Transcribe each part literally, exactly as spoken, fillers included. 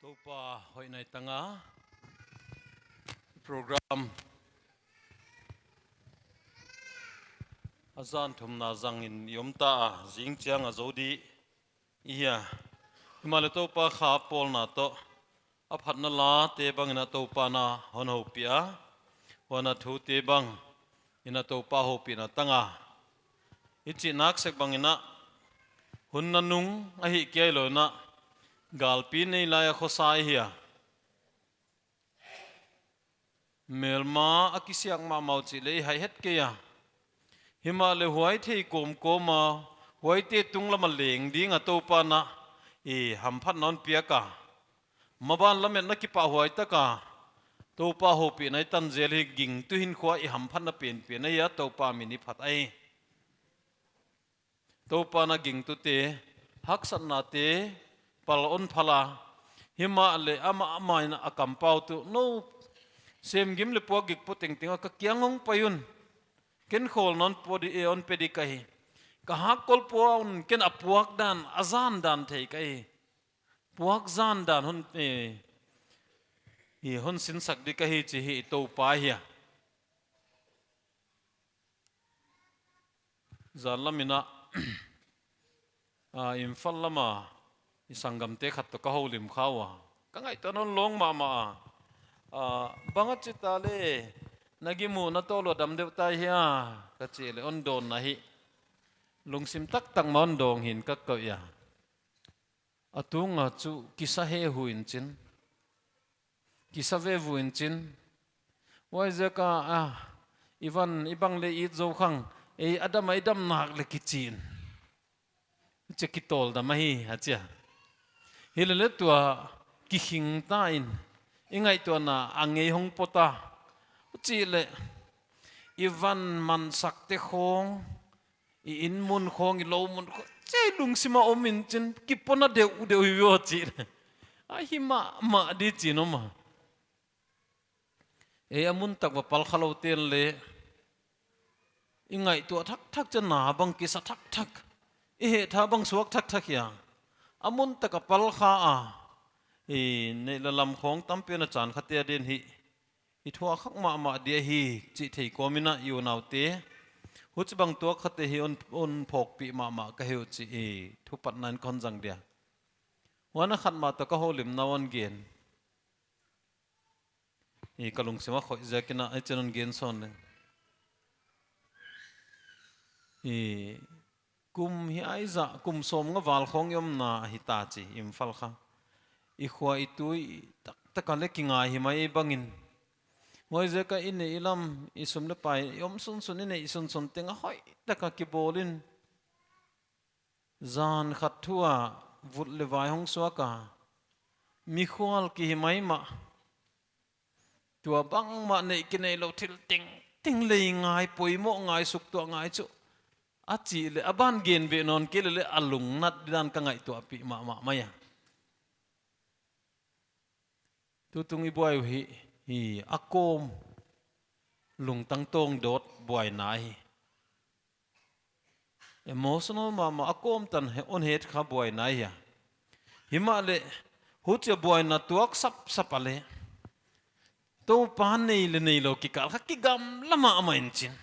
Toupa hoihna i tang a, program a zan thumna zangin i om ta a, zing chiang a zou di i hi a. Himahleh Toupa kha pawlna toh a phatna late bangin a Toupa'n a hon houpih a, huan a thute bangin a Toupa houpihna tang a, i chih nak sek bangin a, hun nanung ahih kei lou in a, galpi nei lai a khosa i hi a. Melma a kisiak mahmah uh chih leh i hai het kei a. Himahleh huai thei kawmkawm a, huaite tunglam a leng ding a Toupa'n a i hamphatna hon piak a. Maban lametna kipahhuai tak a Toupa houpihna i tan zel hi gingtu hinkhua i hamphatna penpen ahi a, Toupa min i phat ahi. Toupa'n a gingtute haksatnate pal hon phal a, himahleh amah amah in a kampau tuh, nou semgim leh puakgik po tengteng a ka kiang hong pai un. Ken khawlna hon pe di, eh, hon pe di ka hi. Ka hakkol pua un, ken a puak dan, a zan dan thei ka hi. Puak zan dan hon, eh, hi hon sinsak di ka hi chih hi i Toupa hi a. Zan lam in a, a, Imphal lam a i sanggamte khat toh ka houlim kha ua. Ka ngaihtuah in hon lawng mahmah a. A, bang a chi ta leh, na gimuhna toh lou a dam deuh ta hia, ka chih leh hon dawnna hi lungsim taktak mah hon dawng hi'n ka koih a. A tung a chu kisa hehu in chin. Kisa ve vu in chin. Huaiziak a, a, i van, i bang leh it zou khang, ei a dam a i dam nak leh kichi in. Chi a kitawldam ahi, a chi a. Hileleh tua kikhing ta in, i ngaihtuahna a ngei hong pawt a. Huchi leh, i van mansakte khawng, i inn mun khawng, i lou mun khawng, chih lungsim a om in chin, kipona deuhdeuh hi ve aw chih. A hi mahmah di chi'n om a. Ei a mun tak va pal kha lou te'n leh, i ngaihtuah thakthak chiang a bang kisa thakthak, i hehtha bang suak thakthak hia. A mun tak a pal kha a, i neih leh lam khawng tampen a chan khate a din hi. I thuak khak mahmah di ahi chih thei kawm in a i unaute, huchibang tuak khate hi hon, hon phawkpih mahmah ka hi uh chih i thupatna in kon zang dia. Huan a khat mah toh ka houlimna hon gen. I ka lungsim a khoih ziak in a, ei chi'n hon gen sawn leng. I kum hiai zah, kum sawmnga val khawng i omna ahi ta chi, Imphal kha. I khua i tui taktak a leh kingai hi mai bangin. Huaiziak a i neih i lam, i sum leh pai, i om sunsun i neih sunsun teng a hoihtak a kibawl in. Zan khat thu a vut leh vai hong suak a. Mikhual ki hi maimah. Tua bangmah neih kineih lou thil tengteng lei ngai, poimoh ngai, suktuah ngai chu. A chih leh, a ban gen ve nawn kei leh leh a lungnat di dan ka ngaihtuahpih mahmah mai a. Tutung i buai uh hi, hi a kawm lungtang tawng dawt buaina hi. Emotional mahmah a kawm tan he, hon het kha buaina hi a. Himahleh, huchia buaina tuak sapsap a leh. Toupa nei leh neilou kikal kha kigamla mahmah in chin.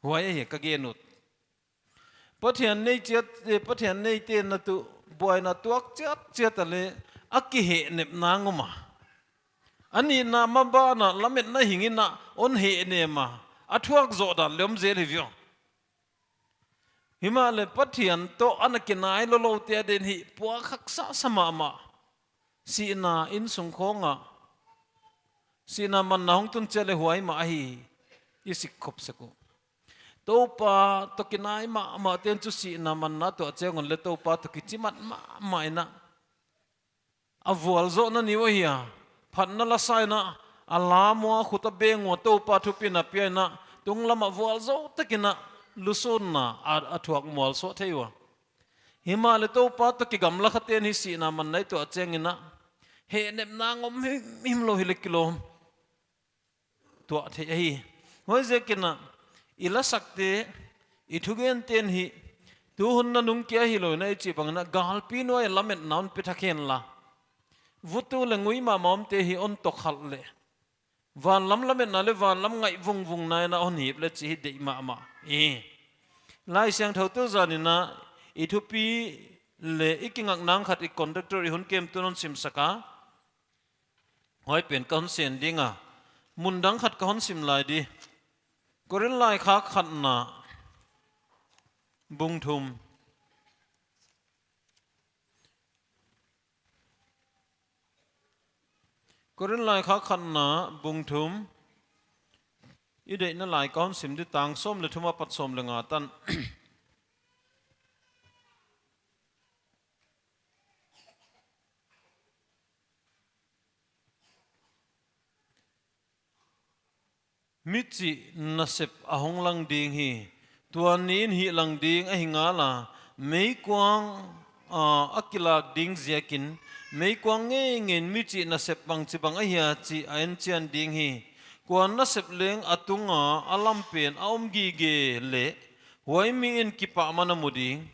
Huai ahi ka gen ut. Pathian nei chiat, eh, Pathian neite'n a tuh buaina tuak chiatchiat a leh a kihehnepna ngawm a. A nihna maban a lametna hing in a hon hehnem a. A thuak zoh dan leh om zel hi ve aw. Himahleh Pathian toh ana kinai lou loute a din hi puak haksa sa mahmah. Sihna innsung khawng a. Sihna manna hong tun chiang leh huai mah ahi. I sik khop sek uh. Toupa toh kinai mahmahte'n chu sihna manna tuah chiang un leh Toupa toh kichimat mahmah in a. A vualzohna ni uh ahi a. Phatna la sa in a. A lam ua khut a beng ua Toupa thupina pia in a. Tunglam a vualzoh tak in a. Lusunna a, a thuak mualsuah thei ua. Himahleh Toupa toh kigamla khate'n hi sihna manna i tuah chiang in a. Hehnepna ngawm himhim lou hi leh kilawm. Tuah thei ahi. Huaiziak in a, i lasakte, i thugente'n hi, tu hun nanung kia hilou in a i chih bang in a, galpi nuai a lametna hon pe thak hen la. vutu leh ngui mahmah omte hi hon tawkhalh leh, vanlam lametna leh vanlam ngaihvungvungna in a hon hip leh chih hi deih mahmah. I Laisiangthou tuzan in a i thupi leh i kingakna khat i conductor i hun kemtu'n hon simsak a, huai pen ka hon sen ding a, mun dang khat ka hon sim lai di. Korinth laikhak khatna bung thum. Korinth laikhak khatna bung thum. I deihna lai ka hon sim di, tang sawm leh thum apat sawm leh nga tan. Michih nasep a hong lang ding hi. Tua ni in hihlang ding ahi ngal a, meikuang, ah, a kilak ding ziakin, meikuang ngeingei in michih nasep bangchibang ahia chih a enchian ding hi. Kua nasep leng a tunga a lam pen a om gige leh, huai mi in kipahman a mu ding.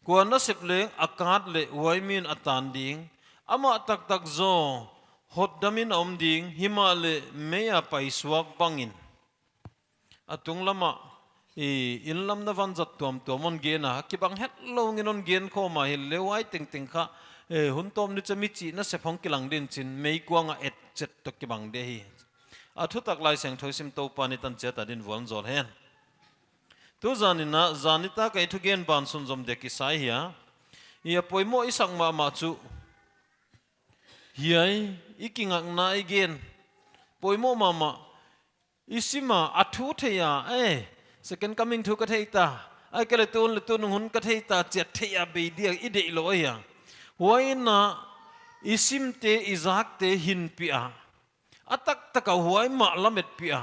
Kua nasep leng a kat leh, huai mi in a tan ding. Amah taktak zaw hotdam in a om ding, himahleh mei a paisuak bangin. A tunglam ah, i, inn lam na vanzat tuamtuam hon gen a, kibang hetlou in hon gen khawm a, hileh huai tengteng kha, eh, hun tawm ni chiang michih nasep hong kilang ding chi'n meikuang a etchet toh kibang di hi. A thutak Laisiangthou sim Toupa'n i tan chiat a din vualzawl hen. Tuzan in a, zan nitak a i thugen ban sunzom dek kisai hi a. I a poimoh i sak mahmah chu, hiai i kingakna i gen poimoh mahmah. I sim a, a thu thei a, eh, second coming thu ka thei ta, ahihkeileh tun leh tunung hun ka thei ta, chiat thei a bei dia i deih lou ahi a. Huai in a i simte, i zakte hinpih a, a taktak a huai mah lametpih a,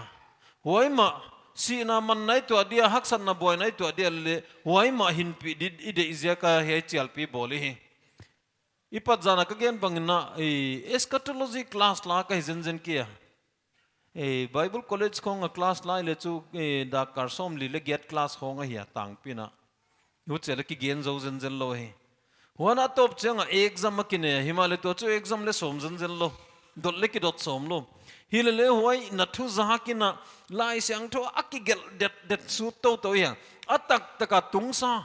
huai mah sihna manna i tuah dia, haksatna buaina i tuah dia leh huai mah hinpih di i deih ziak a hiai chialpi bawl i hi. I pat zan a ka gen bang in a, eh, eschatology class la ka hi zenzen kei a. Eh, Bible College khong a class la i leh chu, eh, dakkal sawmli leh giat class khong ahi a tangpi in a. Huchi leh kigen zou zenzen lou hi. Huan a tawp chiang a exam a kinei a, himahleh tua chu exam leh sawm zenzen lou. Dot leh kidot sawm lou. Hileleh huai na thu zak in a, Laisiangthou a kigelh detdet sut toutou hi a. A taktak a tungsa,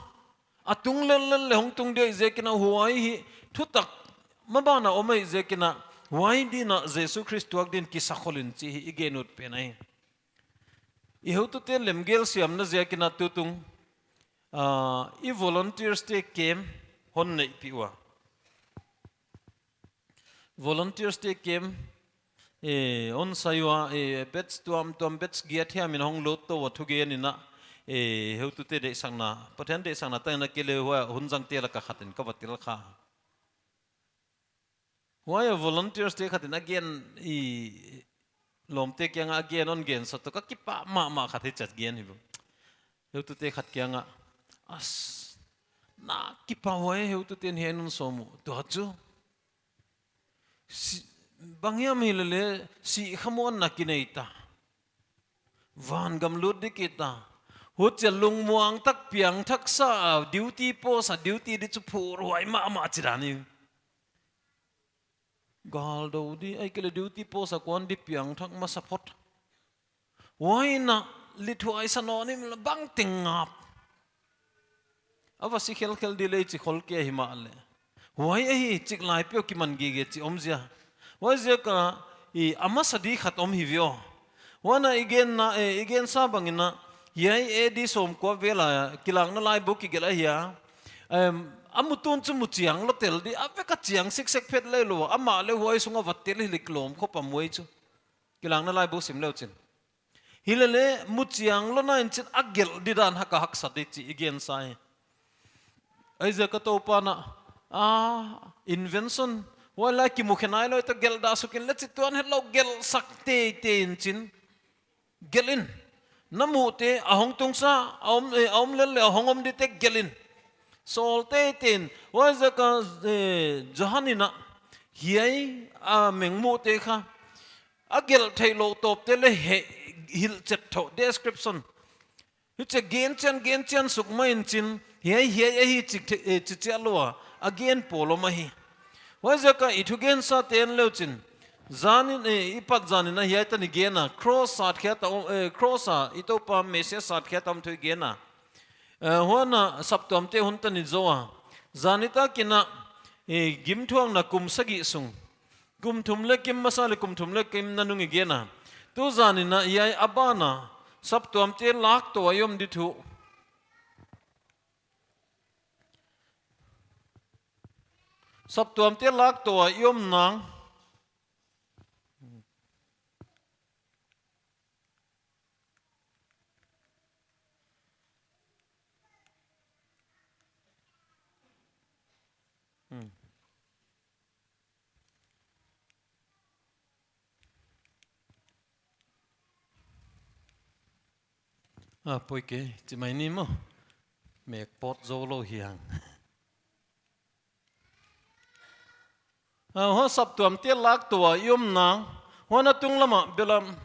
a tung lellel leh hong tung dia i ziak in a, huai hi thutak maban a om i ziak in a, huai din a Jesu Khrist tuak din kisakhol in chih hi i gen ut pen ahi. I heutute'n lemgel siamna ziak in a tutung, ah, i volunteers te camp hon neihpih ua. Volunteers te camp, eh, hon sai ua, eh, batch tuamtuam, batch giat hiam in hong lut tou a thugen in a, eh, heutute deihsakna, Pathian deihsakna tang in a kei leh huai hun zangte lak a khat in ka va tel kha. Huai a volunteers te khat in a gen, i lawmte kiang a gen, hon gen sawt toh ka kipah mahmah khat hichi a gen hi bou. Heutute khat kiang a, as, na kipah, huai heutute'n hiai hon sawm uh, tua chu si, bang hiam hileleh sih khamuanna kinei ta, vangam lut di kit ta. Huchi a lungmuang tak piangthak sa a, duty post a duty di chu phurhuai mahmah chi dan hi. Gal dou di, ahihkeileh duty post a kuan di piangthak masa phot. Huai in a lithuai sa nawn in la bangteng ngap. A va si khelkhel di leh i chi khol kei himahleh, huai ahi chik lai peuh kiman gige chih om zia. Huai ziak a, i a masa di khat om hi viau. Huan a i genna, eh, i gensa bang in a, hiai A D sawmkua vel a Kilakna Laibu kigelh ahi a. Em, a mu tun chu mu chiang lou tel di, a vek a chiang siksek phet leh lou, amah leh huai sung a va tel hi leh kilawm khop a mu ei chu. Kilakna Laibu sim leu chin. Hileleh mu chiang lou na in chin a gelh di dan hak a haksa di chih i gensa hi. Huaiziak a Toupa'n a, ah, invention, huai lai kimu khe nailou toh gelh dah suk in leh chi tuan hetlou gelhsak teitei in chin. Gelh in. Na muhte a hong tungsa, a om, eh, a om lel leh a hong om dite gelh in. Sawl teitei in. Huaiziak a, eh, Johan in a, hiai a mengmuhte kha a gelh theihlouh tawpte leh he, hilhchet thoh, description. Hichi a gen chian, gen chian suk mai in chin, hiai, hiai ahi chih the, eh, chi chiat lou a, a gen pawl om ahi. Huaiziak a i thugensa ten leu chin, zanin, eh, i pat zanin a hiai tan i gen a, cross sat khiat a om, eh, cross a i Toupa Messiah sat khiat a om thu i gen a. Eh, huan a saptuamte hun tan i zou a. Zan nitakin a, eh, gimthuakna kum sagih sung. Kum thum leh kim masa leh kum thum leh kimna nung i gen a. Tu zanin a hiai a ban a saptuamte lak toh a i om di thu. Saptuamte lak toh a i om nang. Hmm. A, poi ke, chi mai ni maw. Mek pawt zou lou hi hang. A, huan saptuamte lak toh a i om nang. Huan a tunglam a belam.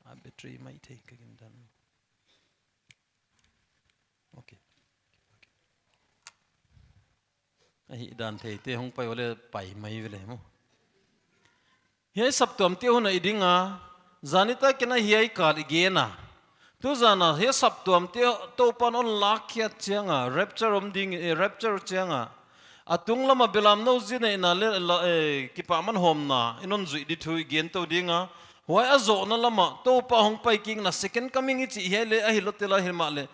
A, battery mai thei ka gim dan. Okay. A hih dan theite hong pai uleh pai mai ve leh maw. Hiai saptuamte hun a i ding a, zan nitakin a hiai kal i gen a. Tu zan a hiai saptuamte Toupan hon lak khiat chiang a, rapture om ding, eh, rapture chiang a. A tunglam a belamnou zi neihna leh la, eh, kipahman hawmna in hon zuih di thu i gen tou ding a. Huai a zohna lam a Toupa hong pai kikna second coming i chih hiai leh a hi lou tel a, himahleh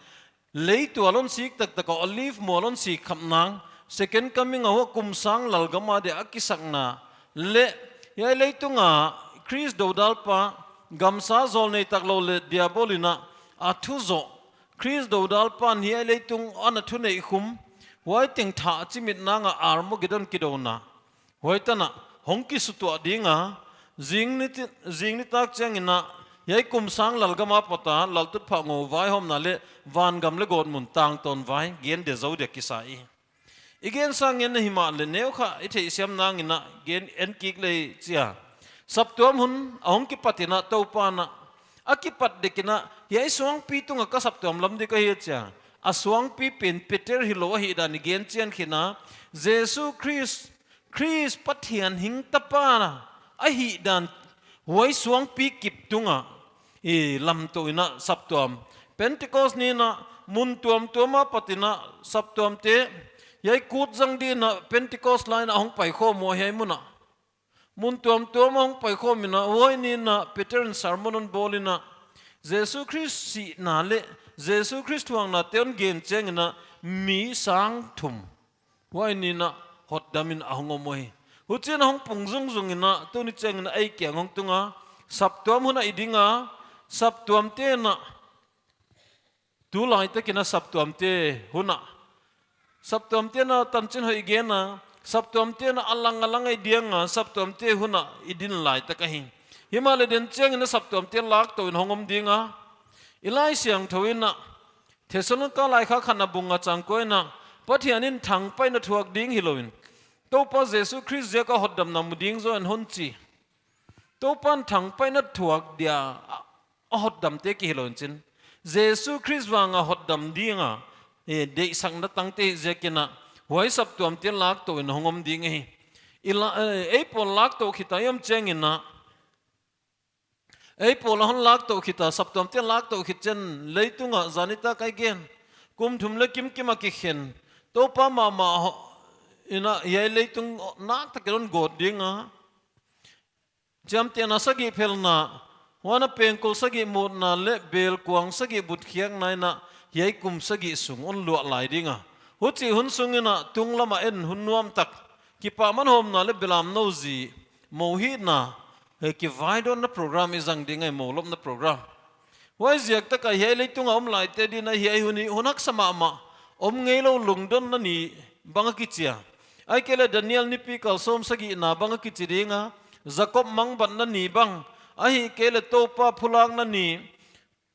leitung a hon sik taktak a, Olive mual hon sik khap nang, second coming a huan kum sang lalgam a dia a kisakna. Leh hiai leitung a Khrist dodalpa, gamsa zawlnei tak lou leh Diabol in a, a thu zoh. Khrist dodalpan hiai leitung a na thuneih khum. Huai teng thah chimit nang a Armageddon kidouna. Huai tan a hong kisutuah ding a, zing niti-, zing nitak chiangin a, hiai kum sang lalgam apat a, laltutphah ngou vaihawmna leh vangam leh gawtmun tangtawn vai, gen dia zou dia kisa hi. I gensa ngen na himahleh neu khat i theihsiam nangin a, gen en kik lei chia. Saptuam hun a hong kipat in a Toupan a, a kipat dek in a, hiai suangpi tung a ka saptuam lam di ka hi chia. A suangpi pen Peter hilou ahihdan i gen chian khin a, Jesu Khrist Khrist Pathian hing tapa ahihdan huai suangpi kip tung a i lamtou in a saptuam. Pentecost ni in a mun tuamtuam apat in a saptuamte hiai kut zang di in a Pentecost lai in a hong paikhawm ua hiai mun a. Mun tuamtuam a hong paikhawm in a huai ni in a Peter in sermon hon bawl in a Jesu Khrist sihna leh Jesu Khrist thuaknate hon gen chiangin a mi sang thum huai ni in a hotdam in a hong om uhi. Huchiin a hong pung zungzung in a tuni chiangin a ei kiang hong tung a, saptuam hun a i ding a, saptuamte in a, tulai takin a saptuamte hun a, saptuamte in a tanchin hoih i gen a, saptuamte in a alang alang a i ding a, saptuamte hun a i din lai tak ahi. Himahleh den chiangin a saptuamte lak tou in hong om ding a, i Laisiangthou in a, Thessalonika laikhak khatna bung nga chang kua in a, Pathian in thangpaihna thuak ding hilou in, Toupa Jesu Khrist ziak a hotdamna mu ding zaw in hon chi. Toupan thangpaihna thuak dia a, a hotdamte ki hilou in chin, Jesu Khrist vang a hotdam ding a, eh, deihsakna tangte ziakin a, huai saptuamte lak tou in hong om ding ahi. I la, eh, ei pawl lak tou khit a i om chiangin a, ei pawl a hon lak tou khit a, saptuamte lak tou khit chiangin leitung a zan nitak a i gen, kum thum leh kimkim a kikhen, Toupa mahmah ho-, in a hiai leitung naktak in hon gawt ding a. Chiamtehna sagih phelhna, huan a pengkul sagih mutna leh belkuang sagih butkhiakna in a hiai kum sagih sung hon luah lai ding a. Huchi hun sungin a tunglam a en hun nuam tak, kipahman hawmna leh belamnou zi mou hihna, eh, kivaidawnna program i zang ding ahi, mou lopna program. Huaiziak tak a hiai leitung a om laite din a hiai hun hi hun haksa mahmah, om ngeilou lungdonna ni bang a kichi a. Ahihkeileh Daniel nipi kal sawmsagihna bang a kichi ding a, Jakob mangbatna ni bang, ahihkeileh Toupa phulakna ni,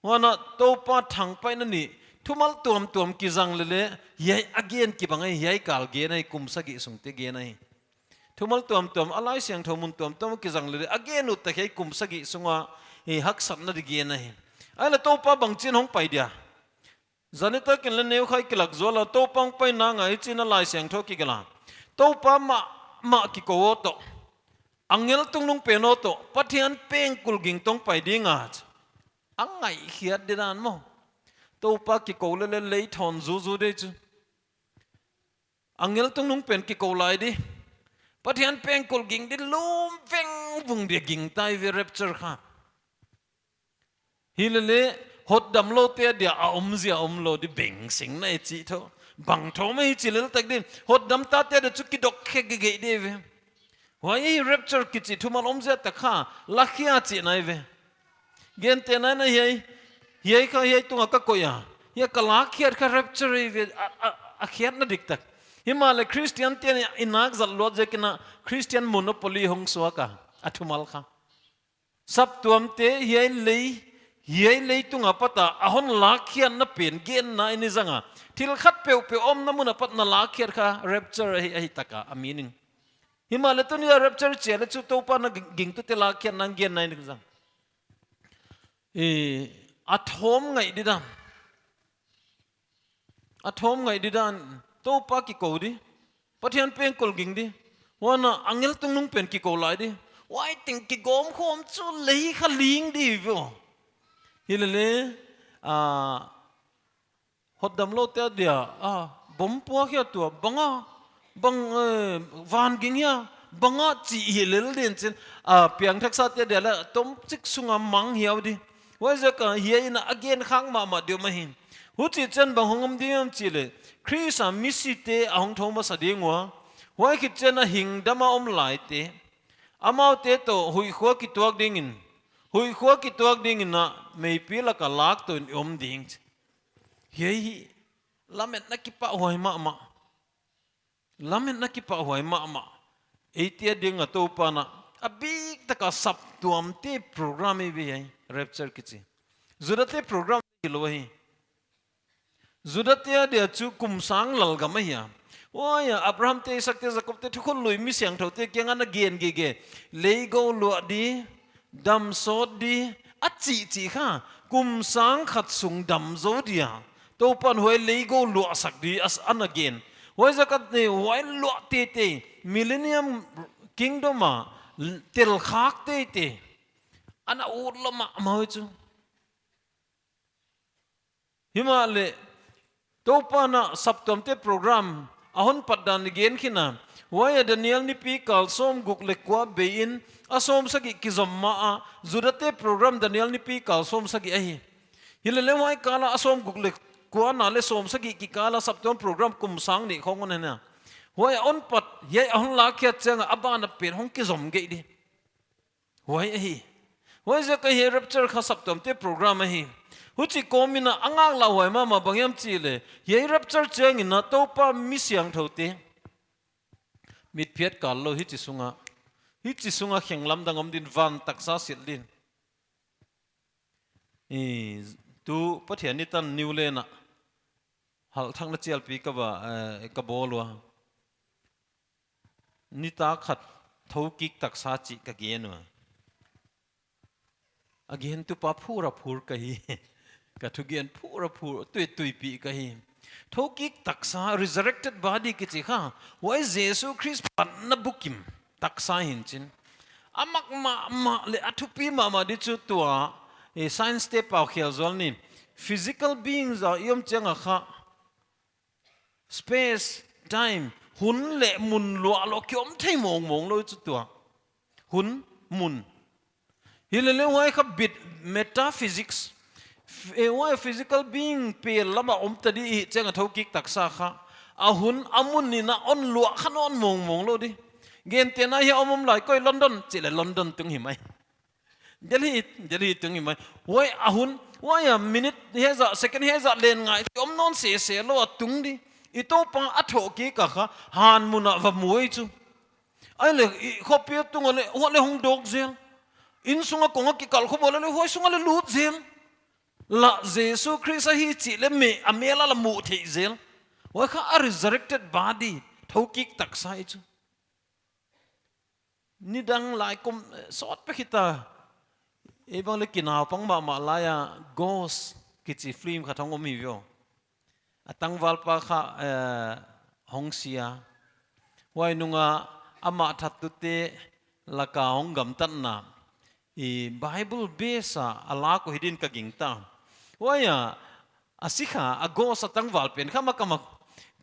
huan a Toupa thangpaihna ni, thumal tuamtuam kizang leh leh, hiai a gen kibang ahi, hiai kal gen ahi, kum sagih sungte gen ahi. Thumal tuamtuam, a Laisiangthou mun tuamtuam kizang leh leh, a gen ut tak hiai kum sagih sung a, hi haksatna di gen ahi. Ahihleh Toupa bangchin hong pai dia. Zan nitakin leh neu khat i kilak zual a, Toupa hong pai nang a hichiin a Laisiangthou kigelh a, Toupa mah, mah kikou toh, angel tungnungpen toh Pathian pengkul ging tong pai ding a, a ngaihkhiat di dan maw. Toupa kikou leh leh lei thawn zuzu di chu. Angel tungnungpen kikou lai di, Pathian pengkul ging di, lum vengvung di, ging tai ve rapture kha. Hilele, hotdamloute dia a omzia omlou di beng sing na e chi tho. Bang tho mai chi lel tak din. Hotdam tate dia chu kidok khe gige di ve. Huai rapture kichi thumal omzia tak kha, lakhia chi nai ve. Gente nai na hiai, hiai kha hiai tunga ka koih a. Hiai ka lakkhiat kha rapture ve, a, a, a khiatna diktak. Himahleh Christian te'n i nak zat luat ziakin a Christian monopoly hong suak a, a thumal kha. Saptuamte hiai lei, hiai leitung apat a hon lakkhiatna pen genna i zang a. Thil khat peuhpeuh omna mun apat na lakkhiat kha rapture ahi, ahi tak a, a meaning. Himahleh tuni a rapture chia leh chu Toupa na ging, gingtute lakkhiatna genna i zang. I, a thawm ngaih di dan. A thawm ngaih di dan, Toupa kikou di. Pathian pengkul ging di. Huan a angel tungnungpen kikou lai di. Huai teng kigawm khawm chu lei kha ling di ve. Hilele, a, hotdamloute dia, a, bom puak hia tua, bang a, bang, eh, van ging hia, bang a chi hi lel din chin, a, piangthaksate dia leh tomchik sunga mang hiau di. Huaiziak a hiai in a gen khak mahmah di om ahi. Huchi chiang bang hong om di hiam chih leh, Khrist a misite a hong thou masa ding ua. Huai khit chiang a hingdam a om laite, amaute toh huihkhua kituak dingin, huihkhua kituak dingin a meipi lak a lak touin i om ding. Hiai hi lametna kipahhuai mahmah. Lametna kipahhuai mahmah. Eite ading a Toupa'n a biktak a saptuamte program ahi ve hiai, rapture kichi. Judate program hilou hi. Judate adia chu kum sang lalgam ahi a. Huai a Abrahamte, Isaakte, Jakobte, thukhun lui mi siangthoute kiang a na gen gige. Leigou luah di, dam sawt di, a chihchih kha, kum sang khat sung dam zou dia. Toupa'n huai leigou luahsak di a, ana gen. Huaiziak a, eh, huai luah teitei, Millennium Kingdom a, tel khak teitei. Ana ut lua mahmah chu. Himahleh, Toupa'n a saptuamte program a hon pat dan i gen khin a. Huai a Daniel nipikal sawmguk leh kua bei in a sawmsagih kizom ma a, Judate program Daniel nipikal sawmsagih ahi. Hilele huai kal a sawmguk leh kua na leh sawmsagih kikal a saptuam program kum sang nih khong hon hi a. Huai a hon pat, hiai a hon lakkhiat chiang a a ban a pen hong kizom gige di. Huai ahi. Huaiziak a hiai rapture kha saptuamte program ahi. Huchi kawm in a ngak lauhuai mahmah bang hiam chih leh, hiai rapture chiang in a Toupa mi siangthoute, mitphiat kal lou hichi sunga, hichi sunga khenglam dang om din, van taksa silh din. I, tu Pathian ni tan New Land a halhthakna chialpi ka va, eh, ka bawl ua. Nitak khat thokik taksa chih ka gen ua. A gentupa phur a phur ka hi. Ka thugen phur a phur, tui, tuipih ka hi. Thokik taksa, resurrected body kichi kha, huai Jesu Khrist panna bukim taksa hi'n chin. A mak mahmah leh a thupi mahmah di chu tua, eh, science te pau khel zual ni. Physical beings a i om chiang a kha, space, time, hun leh mun luah lou kiom thei mawngmawng lou chu tua. Hun, mun. Hilele huai kha bit metaphysics. F-, eh, huai physical being pel lam a om ta di i chih chiang a thokik taksa kha. A hun, a mun in a hon luah kha nawn mawngmawng lou di. Gentehna hiai a om om lai koi London, chih leh London tung hi mai. Delhi, Delhi tung hi mai. Huai a hun, huai a minute hiai zah, second hiai zah len ngai, om nawn sese lou a tung di. I Toupa a thokik a kha, han mun a va mu ei chu. Ahihleh, i khopi a tung a leh, huai leh hong dawk zel. Inn sung a kong a kikal khop a leh, huai sung a leh lut zel. Lah Jesu Khrist ahi chih leh mei, a mel a lah muh theih zel. Huai kha a resurrected body, thokik taksa ahi chu. Nidang lai kum, eh, sawt pek hita. Ei bang leh kinaupang mahmah lai a Ghost kichi film khat hong om hi ve aw. A tangvalpa kha, eh, hong si a. Huai nung a amah thattute laka hong gamtatna, i Bible base a a lak uh hi din ka gingta. Huai a, a sikha, a ghost a tangval pen kha makamak.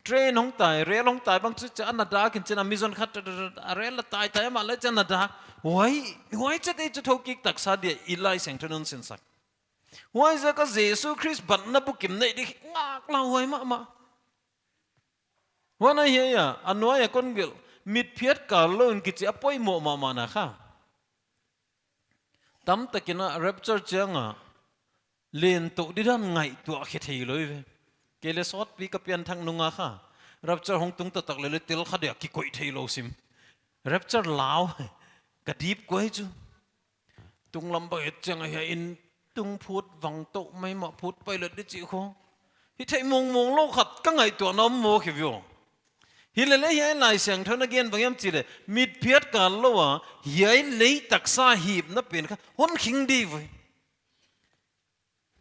Train hong tai, rail hong tai bang chu, chu ana dak in chin a mi zon khat, a rail a tai tai amah leh chu ana dak. Huai, huai chet ei chu thokik taksa dia i Laisiangthou in hon sinsak. Huaiziak a Jesu Khrist batna bukim neih di ngaklah huai mahmah. Huan a hiai a, a nuai a kon gelh, mitphiat kal lou in kichi a poimoh mahmah na kha. Tamtakin a rapture chiang a, len toh didan ngaihtuah khe theilou ve. Kei leh sawtpi ka pianthak nung a kha. Rapture hong tung taktak leh leh tel kha dia kikoih theilou sim. Rapture lau, ka dip kuai chu. Tunglam bang et chiang a hiai in tung phut vang toh mai mah phut pai leh di chih khong. Hithei mongmong lou khat ka ngaihtuahna om maw khi vio. Hilele hiai Laisiangthou in a gen bang hiam chih leh, mitphiat kal lou a, hiai lei taksa hipna pen kha, hon khing di voi.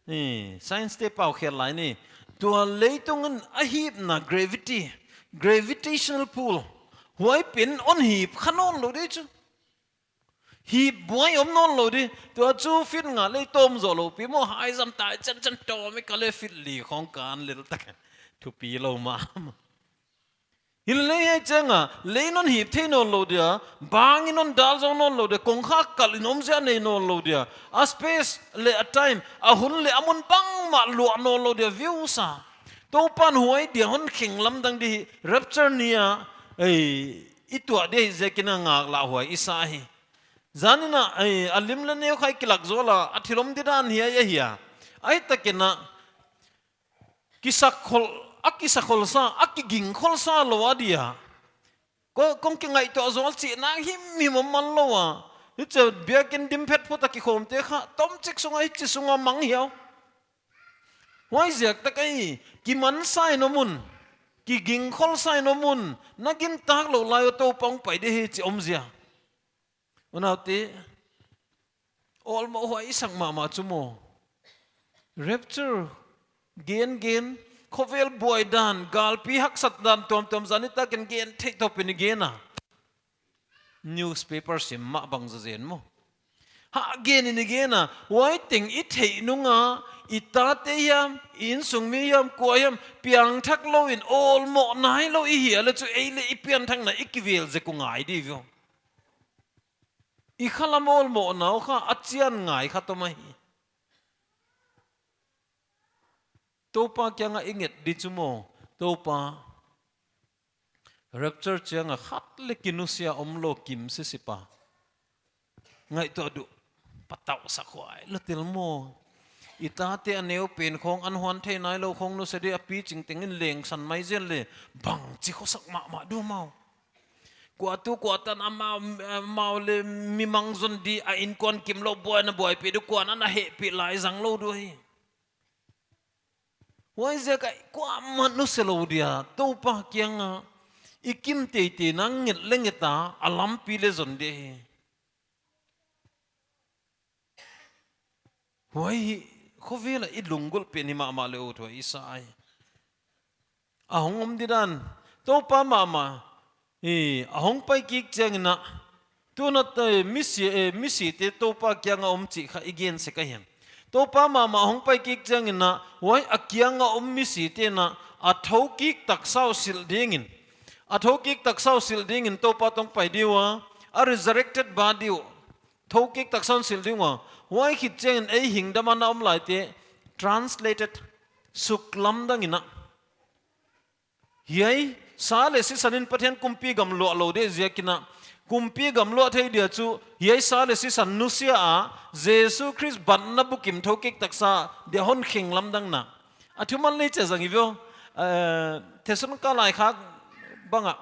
Ni, science te pau khel lai ni. Tua leitung in a hipna gravity, gravitational pull. Huai pen hon hip kha nawnlou di chu. Hip buai om nawnlou di. Tua chu feet nga leh tawm zoh lou pi maw, hai zam tai chan chan tawm i ka leh feet li khong kan lel tak. Thupi lou mah. Hilele hiai chiang a, lei in hon hip thei nawnlou dia, bang in hon dal zou nawnlou dia, kongkhak kal in omzia nei nawnlou dia, a space leh a time, a hun leh a mun bangmah luah nawnlou dia, view sa. Toupan huai dia hon khing lamdang di hi, rapture ni a, ei, i tuah dia hi ziakin a ngaklah huai i sa hi. Zan in a, ei, a lim leh neu kha i kilak zou la, a thil om didan hiai ahi a. Ahihtakin a, kisakhol, a kisakhol sa, a kigingkhol sa lou a dia. Ko, kong kingaihtuah zual chihna himhim om man lou a. Hichi biakin dim phet phut a kikhawmte kha, tomchik sung a hichi sung a mang hiau. Huaiziak tak ei, kiman sa in om un, kigingkhol sa in om un, na gintak lou lai a Toupa hong pai di hi chi omzia. Unaute, awlmoh huai i sak mahmah chu maw. Rapture, gen gen, khovel buai dan, galpi haksat dan tuamtuam zan nitakin gen theih tawp in i gen a. Newspaper sim mah bang zazen maw. Ha gen in i gen a, huai teng i theih nung a, i tate hiam, i insung mi hiam, kua hiam, piangthak lou in awlmoh nailou i hia leh chu ei leh i pianthakna i kivel zek uh ngai di vio. I khalam awlmohna uh kha a chian ngai kha tawm ahi. Toupa kiang a i nget di chu maw, Toupa. Rapture chiang a khat leh kinusia omlou kim sisipa. Ngaihtuah duh, patausak huai lou tel maw. I tate a neu pen khong an huan thei nailou khong nusia di a pi ching teng in leng san mai zen leh bangchi khosak mahmah di maw. Kua tu kua tan amau, amau leh mi mang zon di a inkuan kimlou buaina buaipih di kuan ana hehpih lai zang lou di hi. Huaiziak a kuamah nusia lou dia, Toupa kiang a i kim teitei na nget leh nget a, a lampi leh zon di hi. Huai hi, khovel a i lunggulh pen hi mahmah leh uh thu i sa ai. A hong om didan, Toupa mahmah, i, a hong pai kik chiang in a, tuna te misi, eh, misite Toupa kiang a om chih kha i gen sek ahi. Toupa mahmah a hong pai kik chiang in a, huai a kiang a om misite'n a, a thokik taksa uh silh ding in. A thokik taksa uh silh ding in Toupa tawh pai di ua, a resurrected body uh. Thokik taksa uh silh ding ua, huai khit chiang in ei hingdam a na om laite, translated, suklamdang in a. Hiai, sa leh sisan in Pathian kumpi gam luah lou di ziakin a. Kumpi gam luah thei dia chu, hiai sa leh sisan nusia a, Jesu Khrist batna bukim thokik taksa, dia hon khing lamdang na. A thumal nei chia zang i vio, eh, Thessalonika laikhak bang a.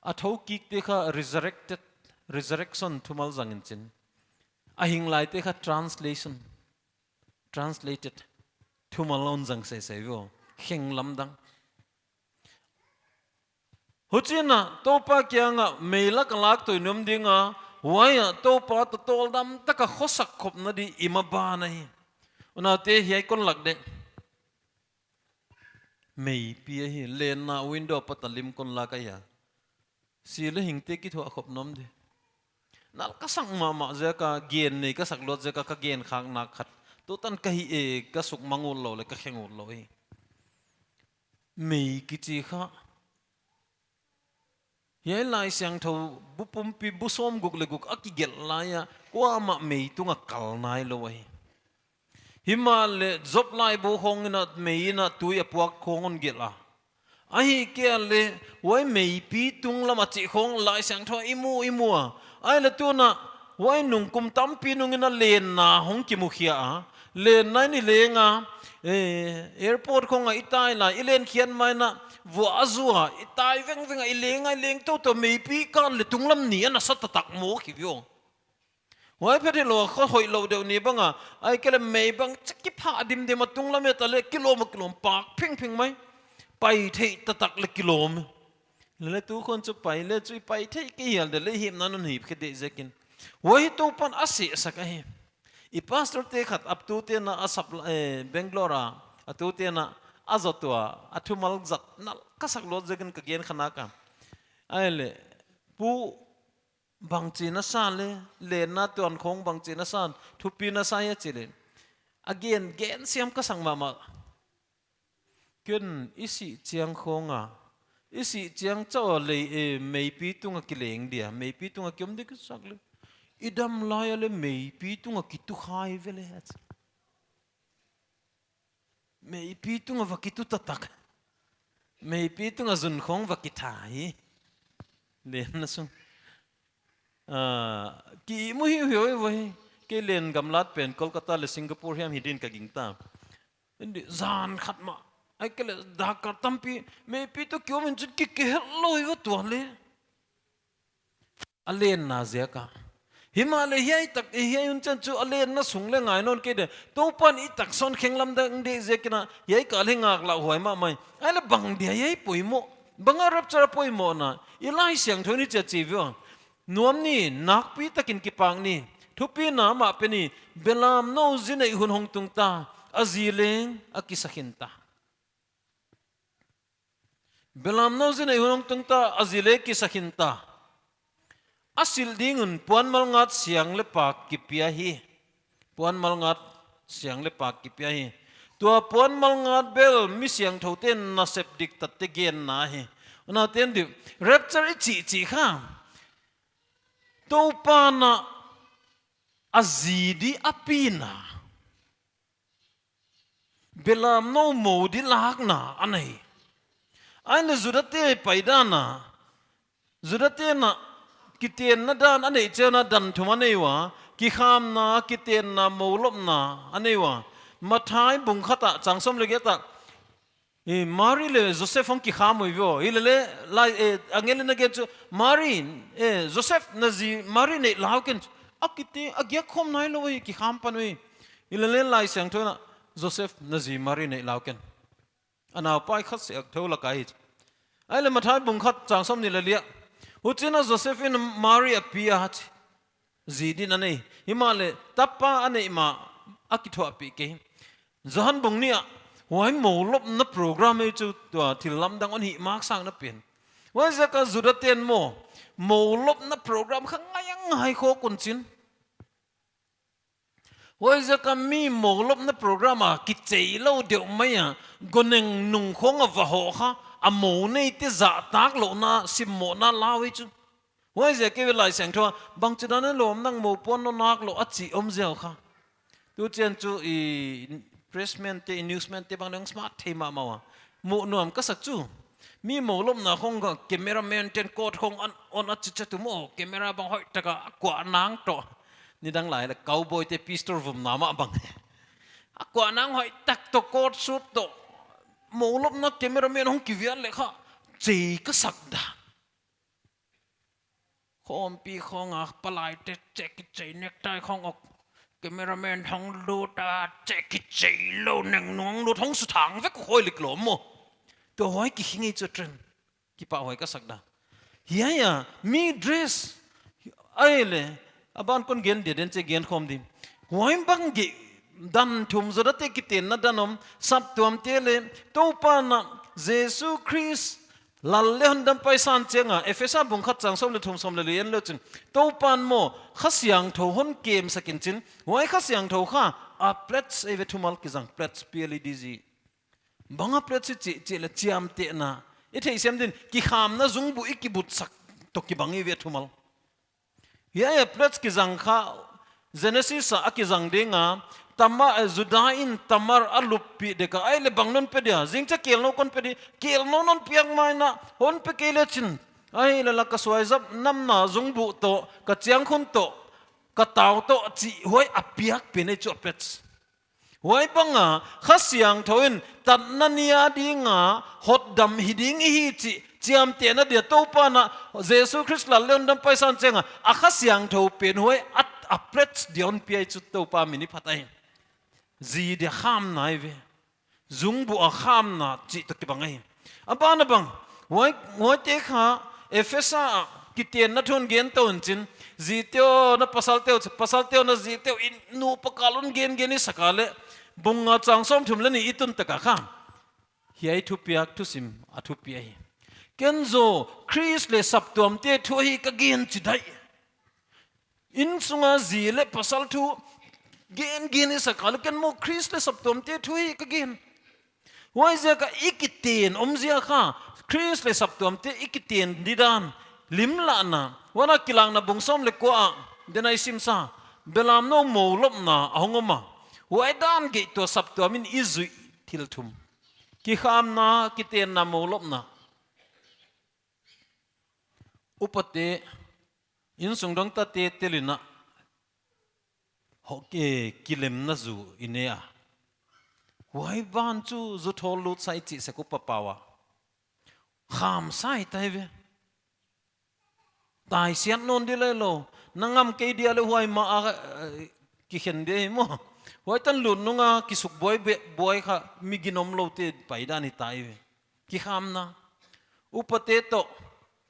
A thokikte kha resurrected, resurrection thumal zang in chin. A hinglaite kha translation, translated. Thumal hon zang seisei vio. Khing lamdang. Huchiin a, Toupa kiang a, meilak a lak toh i om ding a, huai a, Toupa toh tawldam taka khosak khopna di i maban ahi. Unaute hiai kon lak dek. Meipi ahi, lenna window apat a lim kon lak ahi a. Si leh hingte kithuah khop nuam di. Nal ka sak mahmah ziak a, gen nei ka sak luat ziak a, ka gen khak nak khat. Tutan ka hih e, ka suk mang utlou leh, ka kheng utlou hi. Mei kichi kha. Hiai Laisiangthou bu pumpi bu sawmguk leh guk a kigelh lai a, kuamah mei tunga kal nailou ahi. Himahleh Job laibu khawng in a mei in a tui a puak khawng hon gelh a. Ahihkeileh, huai meipi tunglam a chih khawng Laisiangthou i mu, i mu a. Ahihleh tuin a, huai nung kum tampi nung in a lenna hong kimukhia a. Lenna in i leng a, eh, airport khawng a i tai lai, i len khiat mai in a, vuah a zuak a, i tai vengveng a, i leng a, i leng toutou meipi kal leh tunglam ni a nasa taktak maw ki view. Huai phet hilou a, kha hoihlou deuh ni bang a, ahihkeileh mei bang chak kipha dimdim a tunglam i et leh kilawm a kilawm pak phingphing mai. Pai theih taktak leh kilawm. Leh tu khawng chu pai leh chu i pai thei kei hial de leh himna non hip khe de ziakin. Huai Toupan a sehsak ahi. I pastor te khat a tute'n a sap, eh, Bangalore a, a tute'n a zot ua, a thumal zat nal ka sak luat ziakin ka gen kha nak a. Ahihleh, pu bangchi na sa leh, lenna tuan khawng bangchi na sa, thupi na sa hia chi leh. A gen, gen siam ka sak mahmah. Ken i sih chiang khawng a. I sih chiang chauh a lei e, meipi tunga kileng dia, meipi tunga kiom di ka sak leh. I dam lai a leh meipi tunga kitu khai ve leh. Meipi tunga va kitu taktak. Meipi tunga zun khawng va kitha hi. Lenna sung. Ah, ki mu hi hi oi voi. Kei len gamlat pen Kolkata leh Singapore hiam hi din ka gingta. Indi zan khat mah. Ahihkeileh dak khat tampi. Meipi toh kiom in chun ki kihel lou hi va tua leh. A lenna ziak a. Himahleh hiai tak, hiai hun chiang chu a lenna sung leh ngai nawn kei de. Toupan i tak sawn kheng lamdang di ziakin a, hiai kal hi ngaklah huai mahmah hi. Ahihleh bang dia hiai poimoh. Bang a rapture a poimohna. I Laisiangthou in chi a chi view a. Nuam ni, nakpi takin kipak ni. Thupina mah pe ni. Belamnou zi neih hun hong tung ta. A zi leng a kisa khin ta. Belamnou zi neih hun hong tung ta, a zi leng kisa khin ta. A silh ding un puan malngat siang leh pak kipia hi. Puan malngat siang leh pak kipia hi. Tua puan malngat bel mi siangthou te'n nasep diktatte genna hi. Unaute di, rapture i chih chih kha. Toupan a zi di a pina. Belamnou mou di lakna a nei. Ahihleh Judate paidan a. Judate'n a kitenna dan a neih chiang a dan thum a nei ua. Kikhamna, kitenna, mou lopna a nei ua. Matthai bung khat a chang sawm leh giat a. Eh, Mari leh Joseph hong kikham ui view. Hilele, lai, eh, angel in a gen chu, Mari, eh, Joseph na zi Mari neih lau ken. A kite, a giak khawm nailou hi, kikham pan ui. Hilele Laisiangthou in a, Joseph na zi Mari neih lau ken. A naupai khat seh a thou lak ahi. Ahihleh Matthai bung khat chang sawmnih leh li a. Huchiin a Joseph in Mari a pia a chi. Zi din a nei. Himahleh tapa a neih mah a kithuahpih kei. Johan bung nih a, huai mou lopna program ei chu tua thil lamdang hon hih masak na pen. Huaiziak a Judate'n maw, mou lopna program kha ngai a ngai khawk un chin. Huaiziak a mi mou lopna program a kichei lou deuh mai a, goneng nung khawng a va hoh kha, a mou neite zahtak louhna, simmohna lau ei chu. Huaiziak a kei Laisiangthou a, bangchidan a lawm nang mou puan na nak lou a chi om ziau kha. Tu chiang chu i pressman te, i newsman te bang leng smart thei mahmah ua. Muh nuam ka sak chu. Mi mou lopna khawng kha cameraman te'n coat khawng an, on a chi chi tu maw, camera bang hoihtak a kuah nang toh. Nidang lai leh cowboy te pistol vumna mah bang. A kuah nang hoihtak toh coat suit toh. Mou lopna cameraman hong kivial leh kha. Chei ka sak da. Khawmpi khawng a palai te cheki chei necktie khawng ok. Cameraman hong lut a cheki chei lou neng nung lut hong suthang vek khoi lik lou maw. Tua huai ki hi ngei chu trend. Kipahhuai ka sak da. Hiai a, mi dress. Ahihleh, a ban kon gen dia den che gen khawm di. Huai bang gei dan thum Judate kitenna dan om, saptuamte leh, Toupan a, Jesu Khrist, Lal leh hondampa i san chiang a, Ephesa bung khat chang sawm leh thum, sawm leh li en leu chin, Toupan maw Kha Siangthou hon kemsak in chin, huai Kha Siangthou kha a pledge ei ve, thumal kizang pledge, P L E D G E. Bang a pledge i chih, chih leh chiamtehna. I theihsiam din, kikhamna zungbuh i kibutsak toh kibang ei ve, thumal. Hiai a pledge kizang kha, Genesis a kizang ding a, Tamar, eh, Juda in Tamar a luppih dek a, ahihleh bang non pe dia, zingchiang kelnou kon pe di, kelnou non piak mai in, hon pe kei leh chin, ahihleh la ka suaizap namna zungbuh toh, ka chiangkhun toh, ka tau toh, chih huai a piak pen ei chu a pledge. Huai bang a, Kha Siangthou in tatna ni a ding a hotdam hi ding i hi chih chiamtehna dia Toupan a, Jesu Khrist Lal leh hondampa i san chiang a, a Kha Siangthou pen huai a, a pledge dia hon pia ei chu Toupa min i phat ahi. Zi dia khamna ei ve. Zungbuh a khamna chih toh kibang ahi. A ban a bang, huai, huaite kha Ephesa a kitenna thu hon gen tou in chin, zite aw na pasalte uh, pasalte aw na zite uh, i nupa kal un gen gen i sak a leh, bung nga chang sawmthum leh nih i tun tak a kha, hiai thupiak thusim a thupi ahi. Ken zaw Khrist leh saptuamte thu ahi ka gen chi daih. Innsung a zi leh pasal thu gen gen i sak a leh, ken maw Khrist leh saptuamte thu ahi ka gen. Huaiziak a i kiten om ziak kha, Khrist leh saptuamte i kiten didan limlahna, huan a Kilakna bung sawm leh kua a, den a i sim sa, belamnou moulopna a hong om a. Huai dan geih toh saptuam in i zuih thil thum. Kikhamna, kitenna, moulopna. Upate, innsung dangtate tel in a, hok e, kilemna zu i nei a. Huai ban chu zu thawl lut sa i chih sek upa pau a. Kham sa i tai ve. Taisiat nawn di lai lou. Na ngam kei dia leh huai mah a, eh, kikhen di hi maw. Huai tan lut nung a kisuk buai be, buai kha mi ginom loute paidan hi tai ve. Kikhamna. Upate toh,